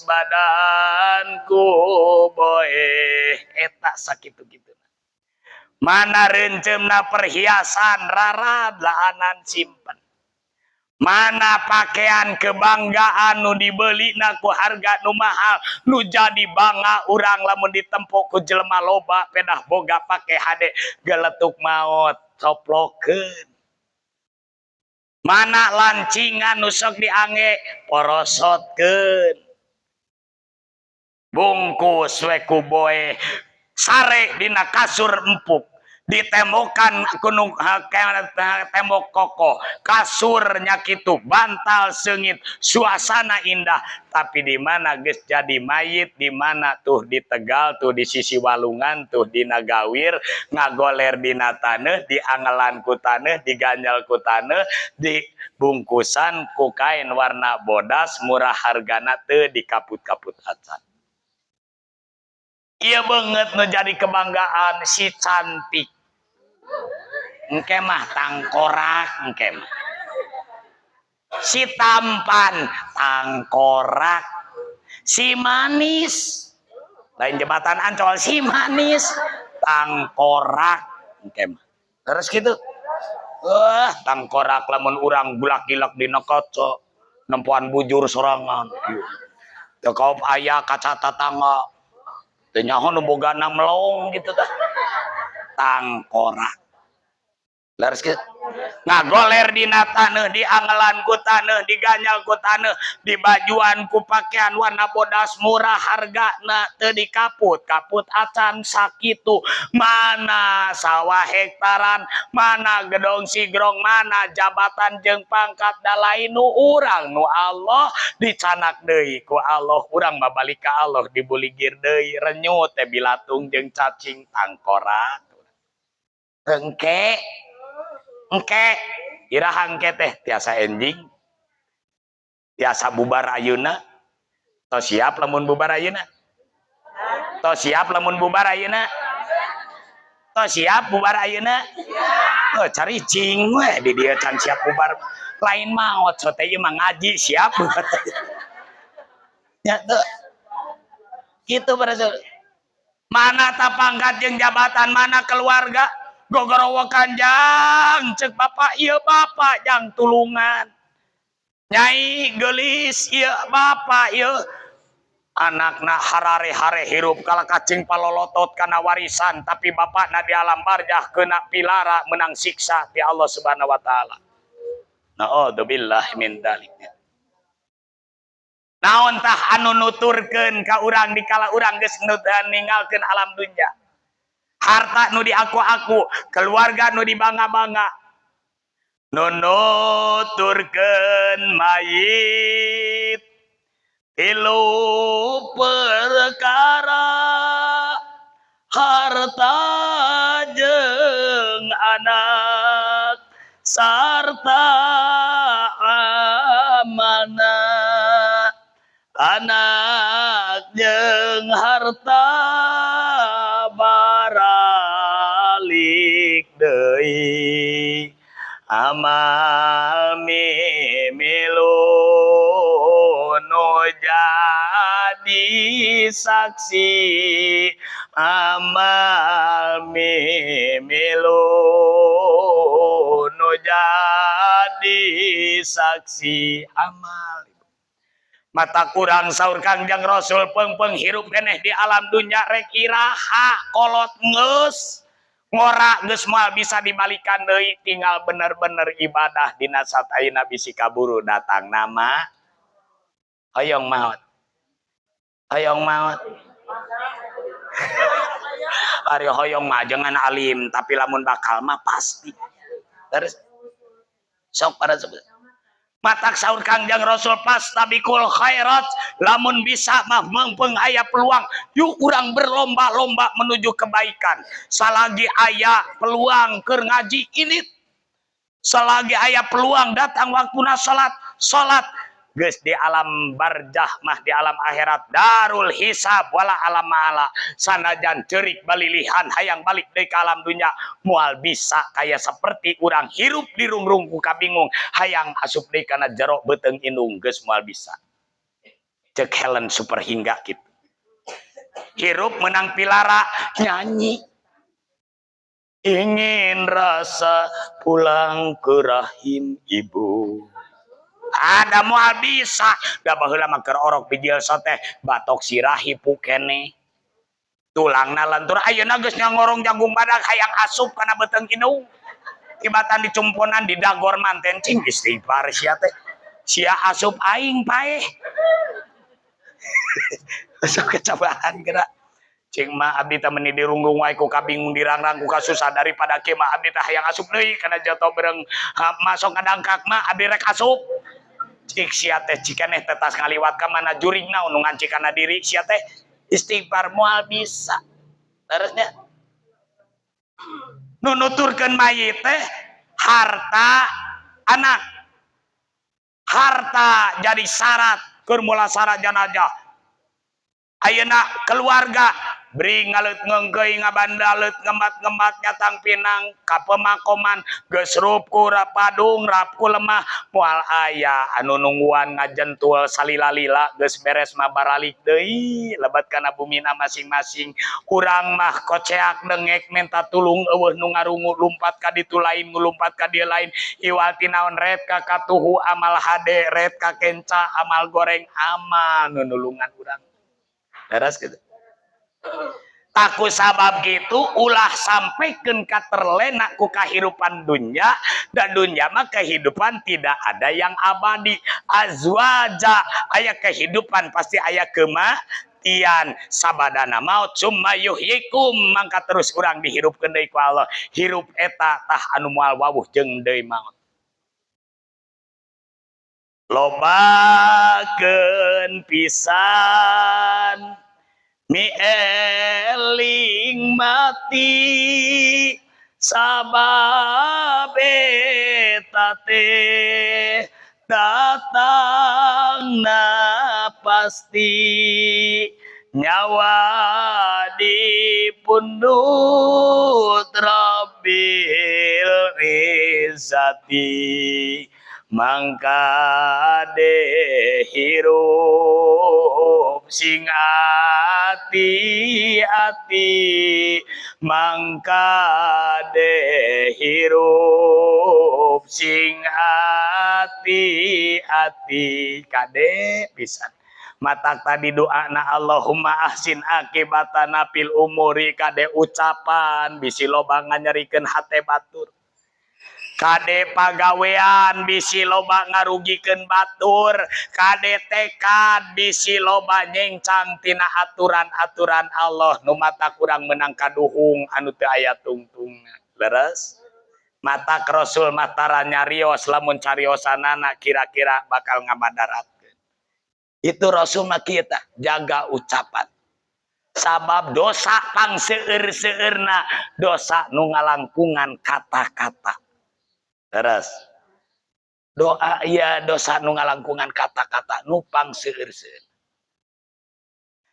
Speaker 1: badan ku boe. Eta sakitu kitu. Mana rencemna perhiasan, rarad laanan simpen. Mana pakaian kebanggaan nu dibeli na ku harga nu mahal, nu jadi bangga urang lamun ditempok ku jelema loba, pedah boga pake hade, geletuk maut coplokeun. Mana lancingan nu sok diangge, porosotkeun, bungkus we ku boe, sare dina kasur empuk, ditembokan kuno tembok kokoh, kasurnya kitu, bantal sengit, suasana indah. Tapi di mana geus jadi mayit? Di mana tuh? Di Tegal tuh, di sisi walungan tuh, di Nagawir, ngagoler dina taneuh, diangelan ku taneuh, diganjal ku taneuh, dibungkusan ku kain warna bodas, murah hargana, teu dikaput-kaput acan. Iya banget nu jadi kebanggaan si cantik. Engke mah tangkorak, engke mah. Si tampan tangkorak. Si manis. Lain jembatan Ancol, si manis tangkorak engke mah. Terus gitu. Wah, tangkorak lamun urang gulak-gilak dina kaca, nempoan bujur sorangan. Teu kaop aya kaca tatangga. Teu nyaho nu bogana melong gitu tah. Tangkorak. Leres kitu. Ngagoler dina taneuh, diangelan ku taneuh, diganyal ku taneuh, dibajuan ku pakaian warna bodas murah hargana, teu dikaput kaput acan sakitu. Mana sawah hektaran, mana gedong sigrong, mana jabatan jeung pangkat, da lain nu urang, nu Allah. Dicanak deui ku Allah, urang mah balik ka Allah, dibuligir deui, renyut teh bilatung jeung cacing tangkorak. Engke, engke, iraha engke teh? Tiasa enjing, tiasa bubar ayeuna. Tos siap lamun bubar ayeuna? Tos siap lamun bubar ayeuna? Tos siap bubar ayeuna? Oh, cari cing we di dieu can siap bubar. Lain maot so teh, ieu mah ngaji siap bubar. Ya tuh. Gitu para. Mana ta pangkat jeung jabatan, mana keluarga? Gogorowokan jang, cek bapak ieu, bapak jang tulungan. Nyai gelis, ieu bapak ieu. Anakna harare-hare hirup kala kacing palolotot kana warisan, tapi bapakna di alam barjah kena pilara, menang siksa di Allah Subhanahu wa taala. Naudzubillah min dzalik. Naon tah anu nuturkeun ka urang dikala urang geus ninggalkeun alam dunya? Harta nu diaku-aku, keluarga nu dibangga-bangga. Nu nuturkeun mayit tilu perkara, harta jeung anak sarta amanah. Anak jeung harta baralik deui, amal mimilu nu jadi saksi, amal mimilu nu jadi saksi. Amal matak kurang. Saur Kangjeng Rasul, peng-peng hirup keneh di alam dunya rek iraha, kolot geus, ngora geus, moal bisa dibalikan deui. Tinggal bener-bener ibadah dina saat ayeuna, bisi kaburu datang nama. Hoyong maot? Hoyong maot? Ari hoyong mah jangan alim, tapi lamun bakal mah pasti. Terus sok pada sebut. Matak saur Kangjeng Rasul, fastabiqul khairat, lamun bisa mah meungpeung aya peluang, yuk urang berlomba-lomba menuju kebaikan. Salagi aya peluang keur ngaji ini, selagi aya peluang datang waktuna salat, salat. Geus di alam barjah mah, di alam akhirat, darul hisab wala alam ma'ala, sanajan cerik balilihan hayang balik deui ka alam dunya moal bisa. Kaya seperti urang hirup dirungrung ku kabingung, hayang asup deui kana jero beuteung indung, geus moal bisa. Cek Helen super hingga gitu, hirup menang pilara, nyanyi, ingin rasa pulang ke rahim ibu. Ada moal bisa da. Baheula mah keur orok bijil teh batok sirah hipu keneh, tulangna lentur. Ayeuna geus ngorong jagung badag, hayang asup kana beuteung indung, tibatan dicumponan di dagor manten. Cing istighfar sia teh, sia asup aing paeh. Sok kecobaan geura. Cing mah abdi teh meuni dirunggung wae ku kabingung, dirangrang ku kasusah, daripada kieu mah abdi teh hayang asup deui kana joto bereng masuk ngadangkak mah abdi rek asup. Cik sia teh, cikeneh teh tas ngaliwat ka mana juring naon nu nganci kana diri sia teh. Istighfar moal bisa. Terusnya nu nuturkeun mayit teh harta, anak. Harta jadi syarat keur mulasara jenazah. Ayeuna keluarga bring ngaleut ngeungkeuy, ngabandalet, ngembat-ngembat, nyatang pinang ka pemakoman, geus rup ku padung, rap ku lemah, moal aya anu nungguan ngajentul salila-lila. Geus beres mah baralik deui lebat kana bumina masing-masing. Urang mah koceak dengek minta tulung, euweuh nu ngarungu. Lumpat ka ditu lain, ngulumpat ka dieu lain, iwal ti naon? Ret ka katuhu amal hade, ret ka kenca amal goreng, amal nu nulungan urang. Beres gitu. Tah ku sabab gitu ulah sampaikan ka terlena ku kahirupan dunia, dan dunia mah kehidupan tidak ada yang abadi. Azwaja, aya kehidupan pasti aya kematian. Sabadana maut, summa yuhyikum, mangka terus urang dihirupkeun deui ku Allah. Hirup eta tah anu moal wawuh jeung deui maut. Lobakeun pisan mieling mati, sabab eta teh datangna pasti. Nyawa dipundut Rabbil Izzati, mangka hirup sing ati-ati, mangka hirup sing ati-ati. Kade pisan, matak tadi doa na Allahumma ahsin akibatana fil umuri. Kade ucapan, bisi loba nganyerikeun hate batur. Kade pagawean, bisi loba ngarugikeun batur. Kade tekad, bisi loba nyencang tina aturan-aturan Allah nu matak kurang menang kaduhung anu teu aya tungtungna. Leres, matak Rasul mah tara nyarios, lamun cariosanana kira-kira bakal ngamadaratkeun. Itu Rasul mah kita jaga ucapan, sabab dosa pang seueur-seueurna dosa nu ngalangkungan kata-kata. Terus doa ya, dosa nu ngalangkungan kata-kata nu pang seueur-seueur.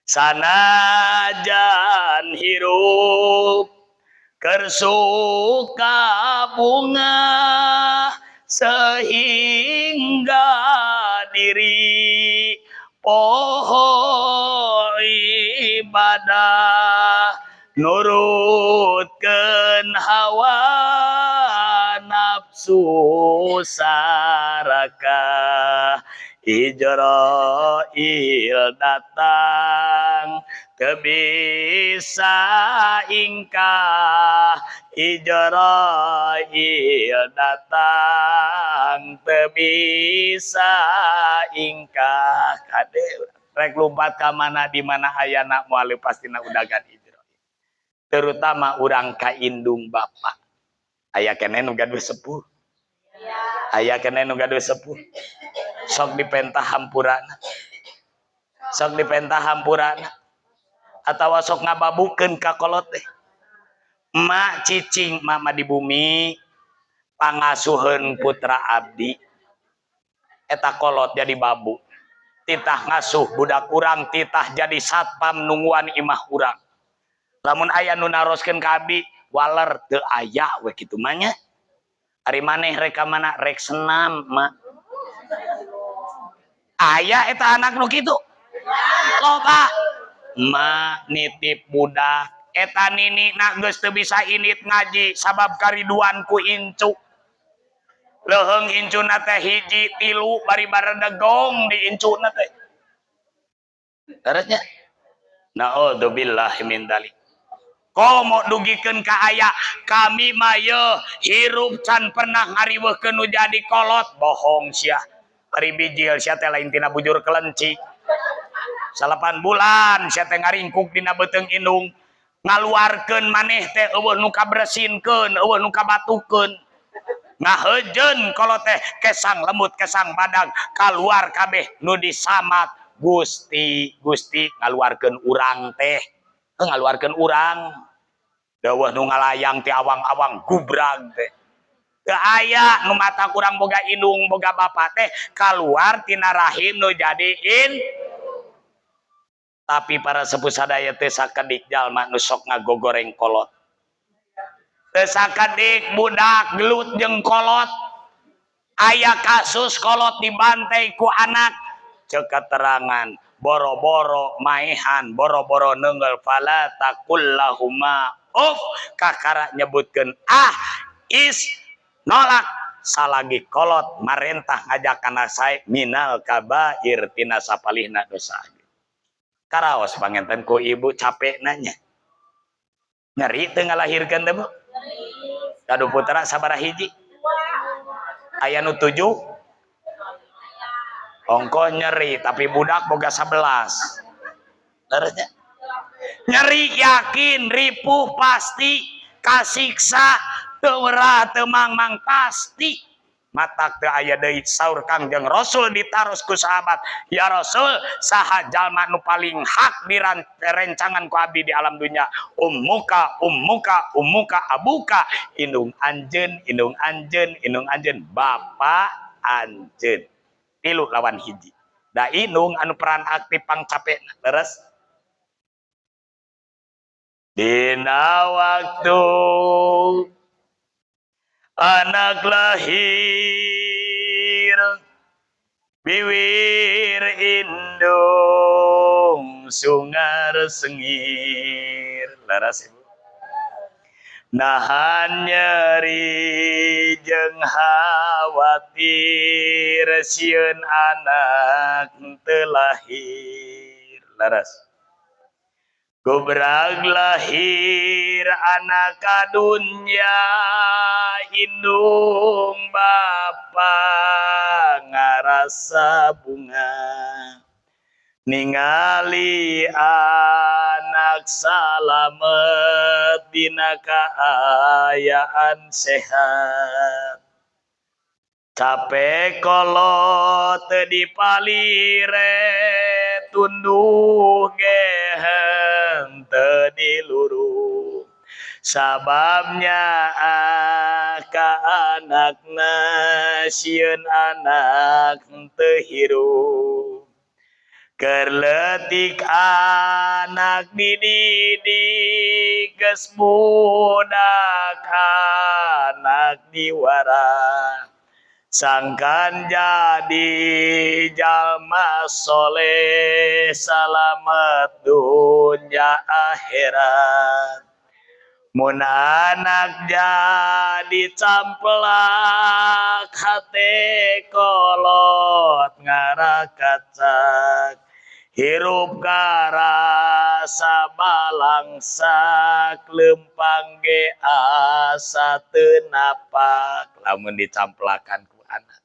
Speaker 1: Sanajan hirup keur suka bungah, sehingga diri poho ibadah, nurutkeun hawa nafsu sarakah, Ijroil datang teu bisa ingkah, Ijroil datang teu bisa ingkah. Kade, rek lumpat ka mana, di mana ayana, moal leupas tina udagan Ijroil, terutama urang ka indung bapa. Aya keneh nu gaduh sepuh? Aya keneh nu gaduh sepuh? Sok dipenta hampurana, sok dipenta hampurana, atawa sok ngababukeun ka kolot teh. Emak, cicing mama di bumi, pangasuheun putra abdi. Eta kolot jadi babu, titah ngasuh budak urang, titah jadi satpam nungguan imah urang. Lamun aya nu naroskeun ka abdi, waler teu aya we kitu mah nya. Ari maneh rek ka mana? Rek senam, Mak. Aya eta anak nu kitu loba. Ma nitip budak eta, nini nak geus teu bisa indit ngaji sabab kariduan ku incu. Leuheung incuna teh hiji tilu, bari baredegong di incuna teh. Terusnya, naudzubillah min dzalik. Komo dugikeun ka aya kami mah yeuh hirup can pernah ngariweuhkeun nu jadi kolot. Bohong sia, ari bijil sia teh lain tina bujur kelenci. 9 bulan sia teh ngaringkuk dina beuteung indung, ngaluarkeun maneh teh euweuh nu kabersinkeun, euweuh nu kabatukeun. Ngaheujeun kolot teh, kesang lembut, kesang badag, kaluar kabeh nu disamat. Gusti, Gusti ngaluarkeun urang teh, ngaluarkeun urang daweuh nu ngalayang ti awang-awang gubrag teh. Teu aya nu matak urang boga indung boga bapa teh kaluar tina rahim nu jadi in. Tapi para sepuh sadaya, teh sakedik jalma nu sok ngagogoreng kolot, teu sakedik budak gelut jeung kolot. Aya kasus kolot dibantai ku anak. Cek keterangan, boro-boro maehan, boro-boro nenggel, fala taqul lahuma uf, kakara nyebutkeun ah is nolak. Salagi kolot marentah ngajak kana sae, minal kabair, tina sapalihna dosa. Karaos panginten ku ibu capek nanya. Nyeri teu ngalahirkeun teh, Bu? Gaduh putra sabaraha hiji? Aya nu 7. Ongkoh nyeri, tapi budak boga 11. Leres nya? Nyeri yakin, ripuh pasti, kasiksa teu werah teu mangmang pasti. Matak teu aya deui saur Kangjeng Rasul ditaros ku sahabat, "Ya Rasul, saha jalma nu paling hak direncangan ku abdi di alam dunya?" "Ummuka, ummuka, ummuka, abuka." Indung anjeun, indung anjeun, indung anjeun, bapa anjeun. 3 lawan 1. Da indung anu peran aktif pang capek, leres. Dina waktu anak lahir, biwir indung sungar sengir. Leres, Ibu? Nahan nyeri jeung khawatir, sieun anak teu lahir. Leres? Gubrag lahir anak ka dunya, indung bapa ngarasa bungah ningali anak salamet dina kaayaan sehat. Capek kolot teu dipalire, tunduh ge henteu diluru, sababnya ka anakna, sieun anak teu hirup. Keur leutik anak dididik, geus budak anak diwarah, sangkan jadi jalma soleh, salamet dunya akhirat. Mun anak jadi camplak, hate kolot ngarakacak, hirup karasa balangsak, lempang ge asa teu napak. Lamun dicamplakan ku anak,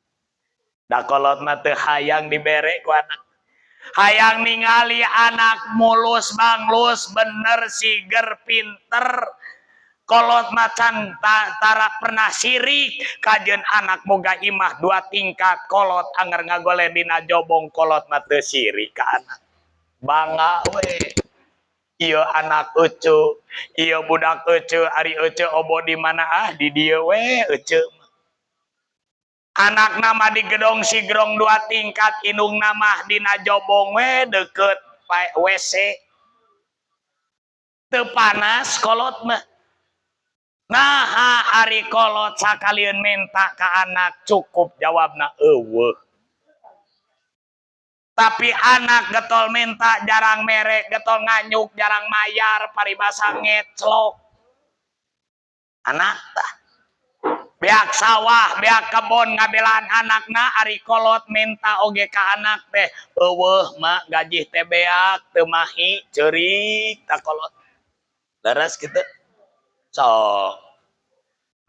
Speaker 1: da kolot mah teu hayang dibere ku anak, hayang ningali anak mulus banglus, bener, siger, pinter. Kolot macan tara pernah sirik kajeun anak boga imah dua tingkat. Kolot anger ngagoleh dina jobong, kolot mah teu sirik ka anak, bangga we, "Ieu anak ece, ieu budak ece. Ari ece obo di mana?" "Ah, di dieu we ece." Anak nama di gedong sigrong dua tingkat, indung nama dina jobong we deket WC, teu panas kolot mah. Nah, ari kolot sakalian minta ke anak cukup, jawabna euweuh. Tapi anak getol minta jarang mere, getol nganyuk jarang mayar, paribasa ngeclok. Anak tah. Beak sawah, beak kebon ngabelaan anakna, ari kolot minta oge ka anak teh, "Euweuh, Mak, gaji teh beak, teu mahi," ceurik tah kolot. Leres kitu? Sok.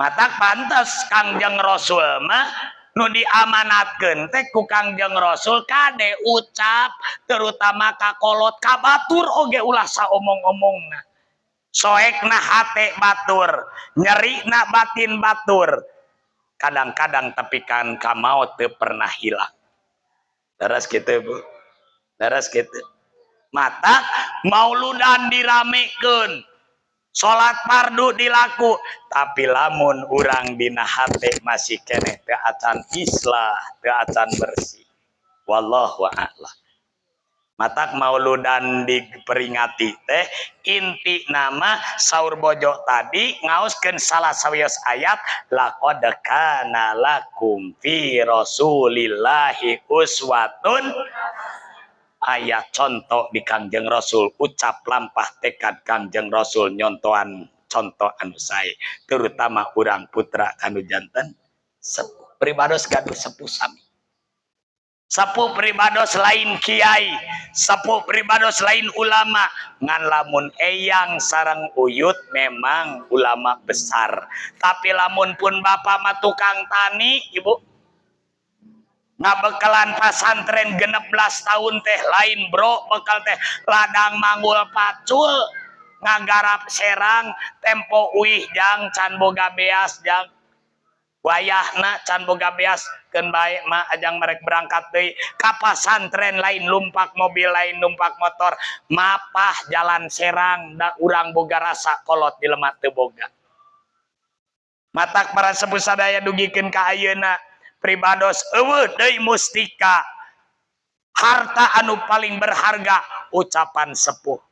Speaker 1: Matak pantes Kangjeng Rasul mah nu diamanatkeun teh ku Kangjeng Rasul kade ucap, terutama ka kolot, ka batur oge ulah saomong-omongna. Soekna hate batur, nyerina batin batur. Kadang-kadang tapi kan kamaot teu pernah hilang. Leres kitu, Bu? Leres kitu? Matak mauludan diramekeun, salat fardu dilaku, tapi lamun urang dina hate masih keneh teu acan islah, teu acan bersih, wallahu a'lam. Matak mauludan diperingati teh inti nama saur bojo tadi ngaoskeun salah sawios ayat laqad kana lakum fi rasulillahi uswatun, ayat contoh di Kangjeng Rasul, ucap lampah tekad Kangjeng Rasul, nyontoan contoh anu sae, terutama urang putra kanu janten sepuh, pribados gaduh sepuh sami. Sepuh pribados lain kiai, sepuh pribados lain ulama, ngan lamun eyang sareng uyut memang ulama besar. Tapi lamun pun bapak mah tukang tani, ibu ngabekalan pasantren 16 tahun teh lain, bro. Bekal teh ladang, manggul pacul, ngagarap serang, tempo uih jang, can boga beas jang, wayahna can boga beas. Keun bae mah, ajang merek berangkat deui ka pasantren lain numpak mobil, lain numpak motor, mapah jalan serang. Da urang boga rasa kolot jelema teu boga. Matak para sepuh sadaya, dugikeun ka ayeuna pribados euweuh deui mustika, harta anu paling berharga ucapan sepuh.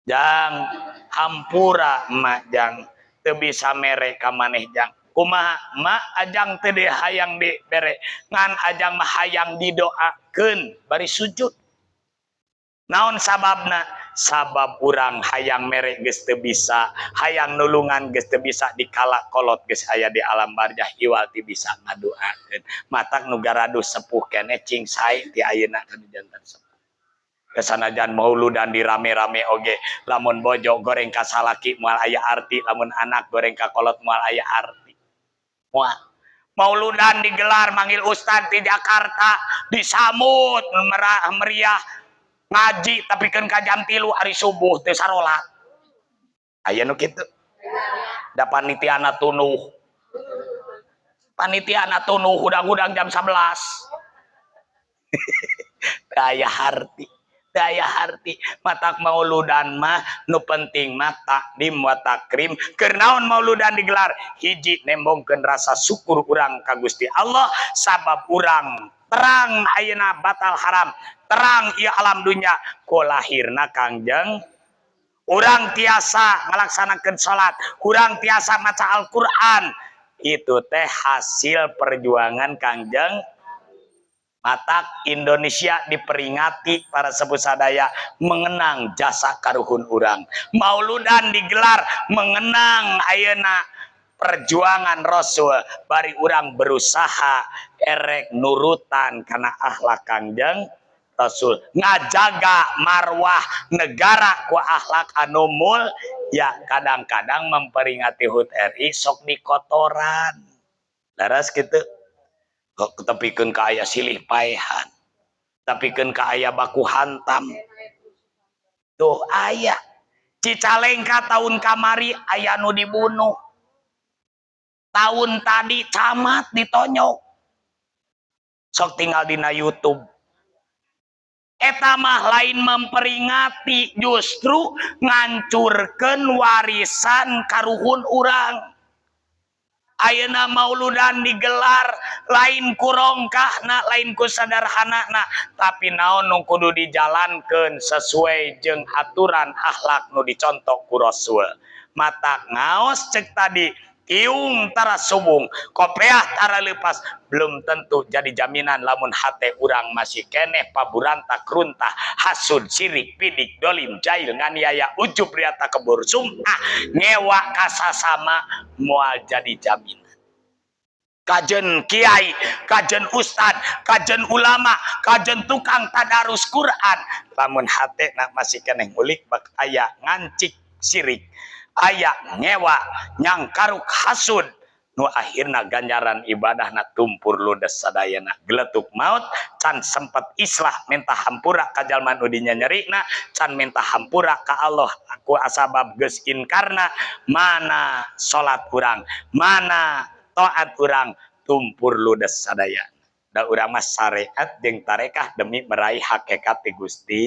Speaker 1: Jang, hampura emak jang, teu bisa mere ka maneh jang. Kumaha ma, ajang teu hayang dibere, ngan ajang mah hayang didoakeun bari sujud. Naon sababna? Sabab urang hayang mere geus teu bisa, hayang nulungan geus teu bisa, dikala kolot geus aya di alam barzah, iwal ti bisa ngadoakeun. Matak nu garaduh sepuh keneh cing sae ti ayeuna kanu janten sepuh. Kesanajan mauludan dirame-rame oge, lamun bojo goreng ka salaki moal aya arti, lamun anak goreng ka kolot moal aya arti. Moal. Mauludan digelar, manggil ustad di Jakarta, disambut merah meriah, ngaji tapi kan ka jam 3 hari subuh teu sarolat. Aya nu kitu da panitiana tunuh, panitiana tunuh hudang-hudang jam 11. Daya harti, daya harti. Matak mauludan mah nu penting mah takdim wa takrim. Keur naon mauludan digelar? Hiji, nembongkeun rasa syukur urang ka Gusti Allah, sabab urang terang ayeuna batal haram, terang ieu alam dunya ku lahirna Kangjeng. Urang tiasa ngalaksanakeun salat, urang tiasa maca Al-Qur'an, itu teh hasil perjuangan Kangjeng. Matak Indonesia diperingati, para sepuh sadaya, mengenang jasa karuhun urang. Mauludan digelar mengenang ayeuna perjuangan Rasul, bari urang berusaha erek nurutan karena akhlak Kangjeng Rasul, ngajaga marwah negara ku akhlak anu mul ya. Kadang-kadang memperingati HUT RI sok dikotoran, leres gitu kok, tepikeun ka aya silih paehan, tepikeun ka aya baku hantam. Tuh, aya Cicalengka tahun kamari aya nu dibunuh, tahun tadi camat ditonyok. Sok tinggal dina YouTube. Eta mah lain memperingati, justru ngancurkeun warisan karuhun urang. Ayeuna mauludan digelar lain ku rongkahna, lain ku sederhanana, tapi naon nu kudu dijalankeun sesuai jeung aturan akhlak nu dicontok ku Rasul. Matak ngaos cek tadi, tiung tara subung, kopeah tara lepas, belum tentu jadi jaminan lamun hate urang masih keneh paburantak runtah, hasud, sirik, pidik, dolim, jahil, nganiaya, ujub, riya, takabur, sum'ah, ngewa kasasama, moal jadi jaminan. Kajen kiai, kajen ustad, kajen ulama, kajen tukang tadarus Quran, lamun hate nak masih keneh ngulik bak aya ngancik sirik, aya ngewa, nyangkaruk hasud, nu akhirna ganjaran ibadah na tumpur ludes sadayana. Geletuk maut can sempet islah minta hampura ka jalma nu dinyanyerina, can minta hampura ka Allah aku asabab geus inkarna. Mana salat urang, mana taat urang, tumpur ludes sadayana. Da urang mah syariat jeung tarekah demi meraih hakikat ti Gusti.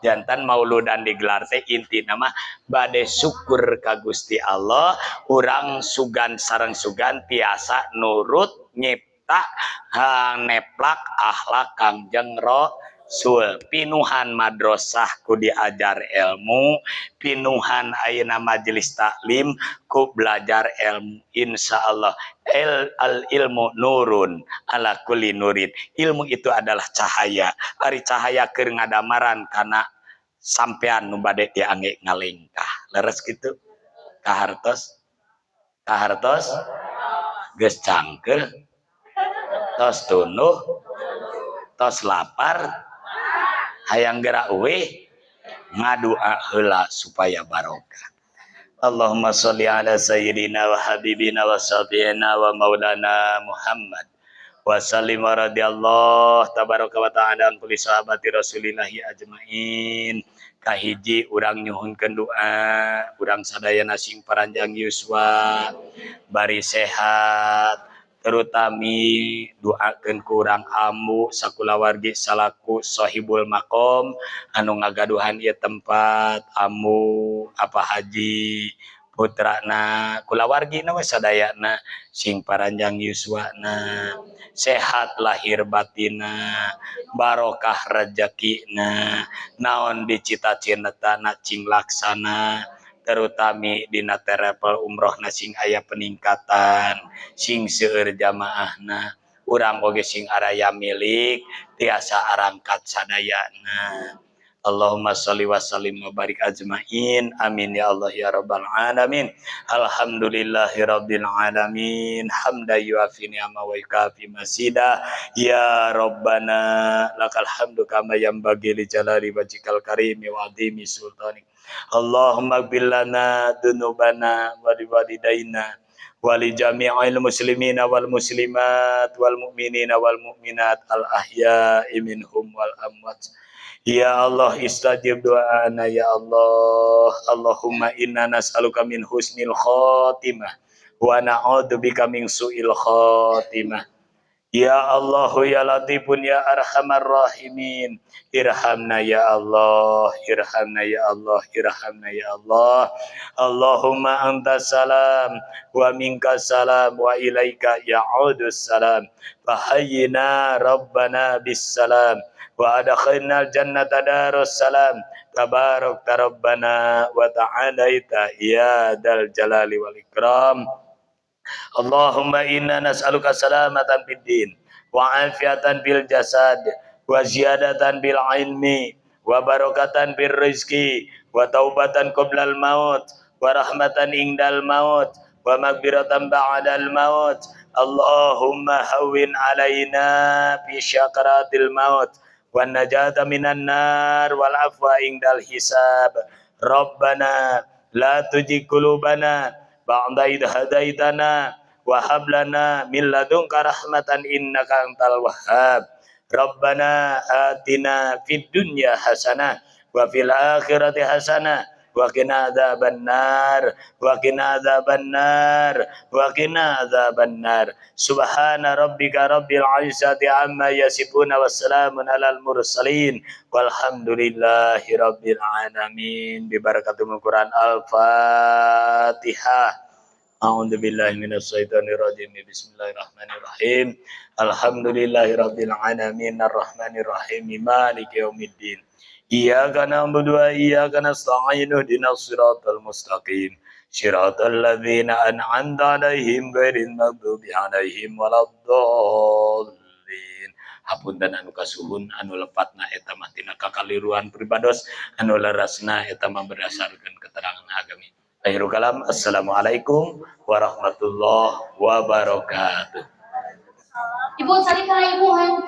Speaker 1: Janten mauludan digelar teh inti nama bade syukur ka Gusti Allah, urang sugan sareng sugan tiasa nurut, nyipta, neplak akhlak Kangjeng Rasul. Pinuhan madrasah ku diajar ilmu, pinuhan ayeuna majelis taklim ku belajar ilmu. Insyaallah el al ilmu nurun ala kulli nurin, ilmu itu adalah cahaya. Ari cahaya keur ngadamaran kana sampean nu bade diangge ngalengkah. Leres kitu? Kahartos, kahartos? Geus cangkeul, tos tunuh. Tos lapar, hayang gerak we, ngadua heula supaya barokah. Allahumma sholli ala sayyidina wa habibina wa syafi'ina wa maulana Muhammad wa sallim wa radhiyallahu tabaraka wa ta'ala an kulli sahabati rasulillahi ajmain. Kahiji, urang nyuhunkeun doa urang sadayana sing paranjang yuswa, bari sehat. Terutami doakeun ku urang ambu sakulawargi salaku sahibul makom anu ngagaduhan ieu tempat, ambu apa haji putrana, kulawargi na we sadayana sing paranjang yuswana, sehat lahir batina, barokah rezekina, naon dicita-citana cing laksana, terutami dina travel umroh sing aya peningkatan, sing seueur jamaahna, urang oge sing araya milik tiasa arangkat sadayana. Allahumma sholli wa sallim wa barik ajmain. Amin ya Allah ya rabbal alamin. Alhamdulillahi rabbil alamin, hamda yuafi ni'ama wa yukafi masida. Ya rabbana lakal hamdu kama yanbaghi li jalali wajhikal karimi wa azimi sultanik. Allahumma ighfir lana dzunubana wa liwalidayna wa li jami'il muslimina wal muslimat wal mu'minina wal mu'minat al ahya'i minhum wal amwat. Ya Allah, istajib doana ya Allah. Allahumma inna nas'aluka min husnil khatimah wa na'udzubika min su'il khatimah. Ya Allah ya Latifun ya Arhamar Rahimin. Irhamna ya Allah, irhamna ya Allah, irhamna ya Allah. Allahumma anta salam wa minka salam wa ilaika ya'udus salam. Fahayyina rabbana bis salam wa adkhilna jannata darus salam. Tabarakta rabbana wa ta'alaita ya dal jalali wal ikram. Allahumma inna nas'aluka salamatan fid din wa afiatan bil jasad wa ziyadatan bil ilmi wa barakatan bir rizki wa taubatan qoblal maut wa rahmatan indal maut wa maghfiratan ba'dal maut. Allahumma hawwin alaina fi syakaratil maut wa najata minan nar wal afwa indal hisab. Rabbana la tuzigh qulubana ba'da idh hadaitana wa hab lana min ladunka rahmatan innaka antal wahhab. Rabbana atina fid dunya hasanah wa fil akhirati hasanah wa qina adzaban nar wa qina adzaban nar wa qina adzaban nar. Subhana rabbika rabbil izzati amma yasifun wassalamun alal mursalin walhamdulillahi rabbil alamin. Bi barakatul Quran. Al-Fatihah. A'udzu billahi minasyaitonir rajim. Bismillahirrahmanirrahim. Alhamdulillahi rabbil alamin arrahmanir rahim maliki yaumiddin. Iyyaka na'budu wa iyyaka nasta'in ihdinas siratal mustaqim. Siratal ladzina an'amta 'alaihim ghairil maghdubi 'alaihim waladdallin. Hapunten anu kasuhun, anu lepatna eta mah tina kakaliruan pribados, anu leresna eta mah berdasarkan keterangan agami. Akhirul kalam, assalamualaikum warahmatullahi wabarakatuh.
Speaker 2: Ibu cari kana ibu hayang.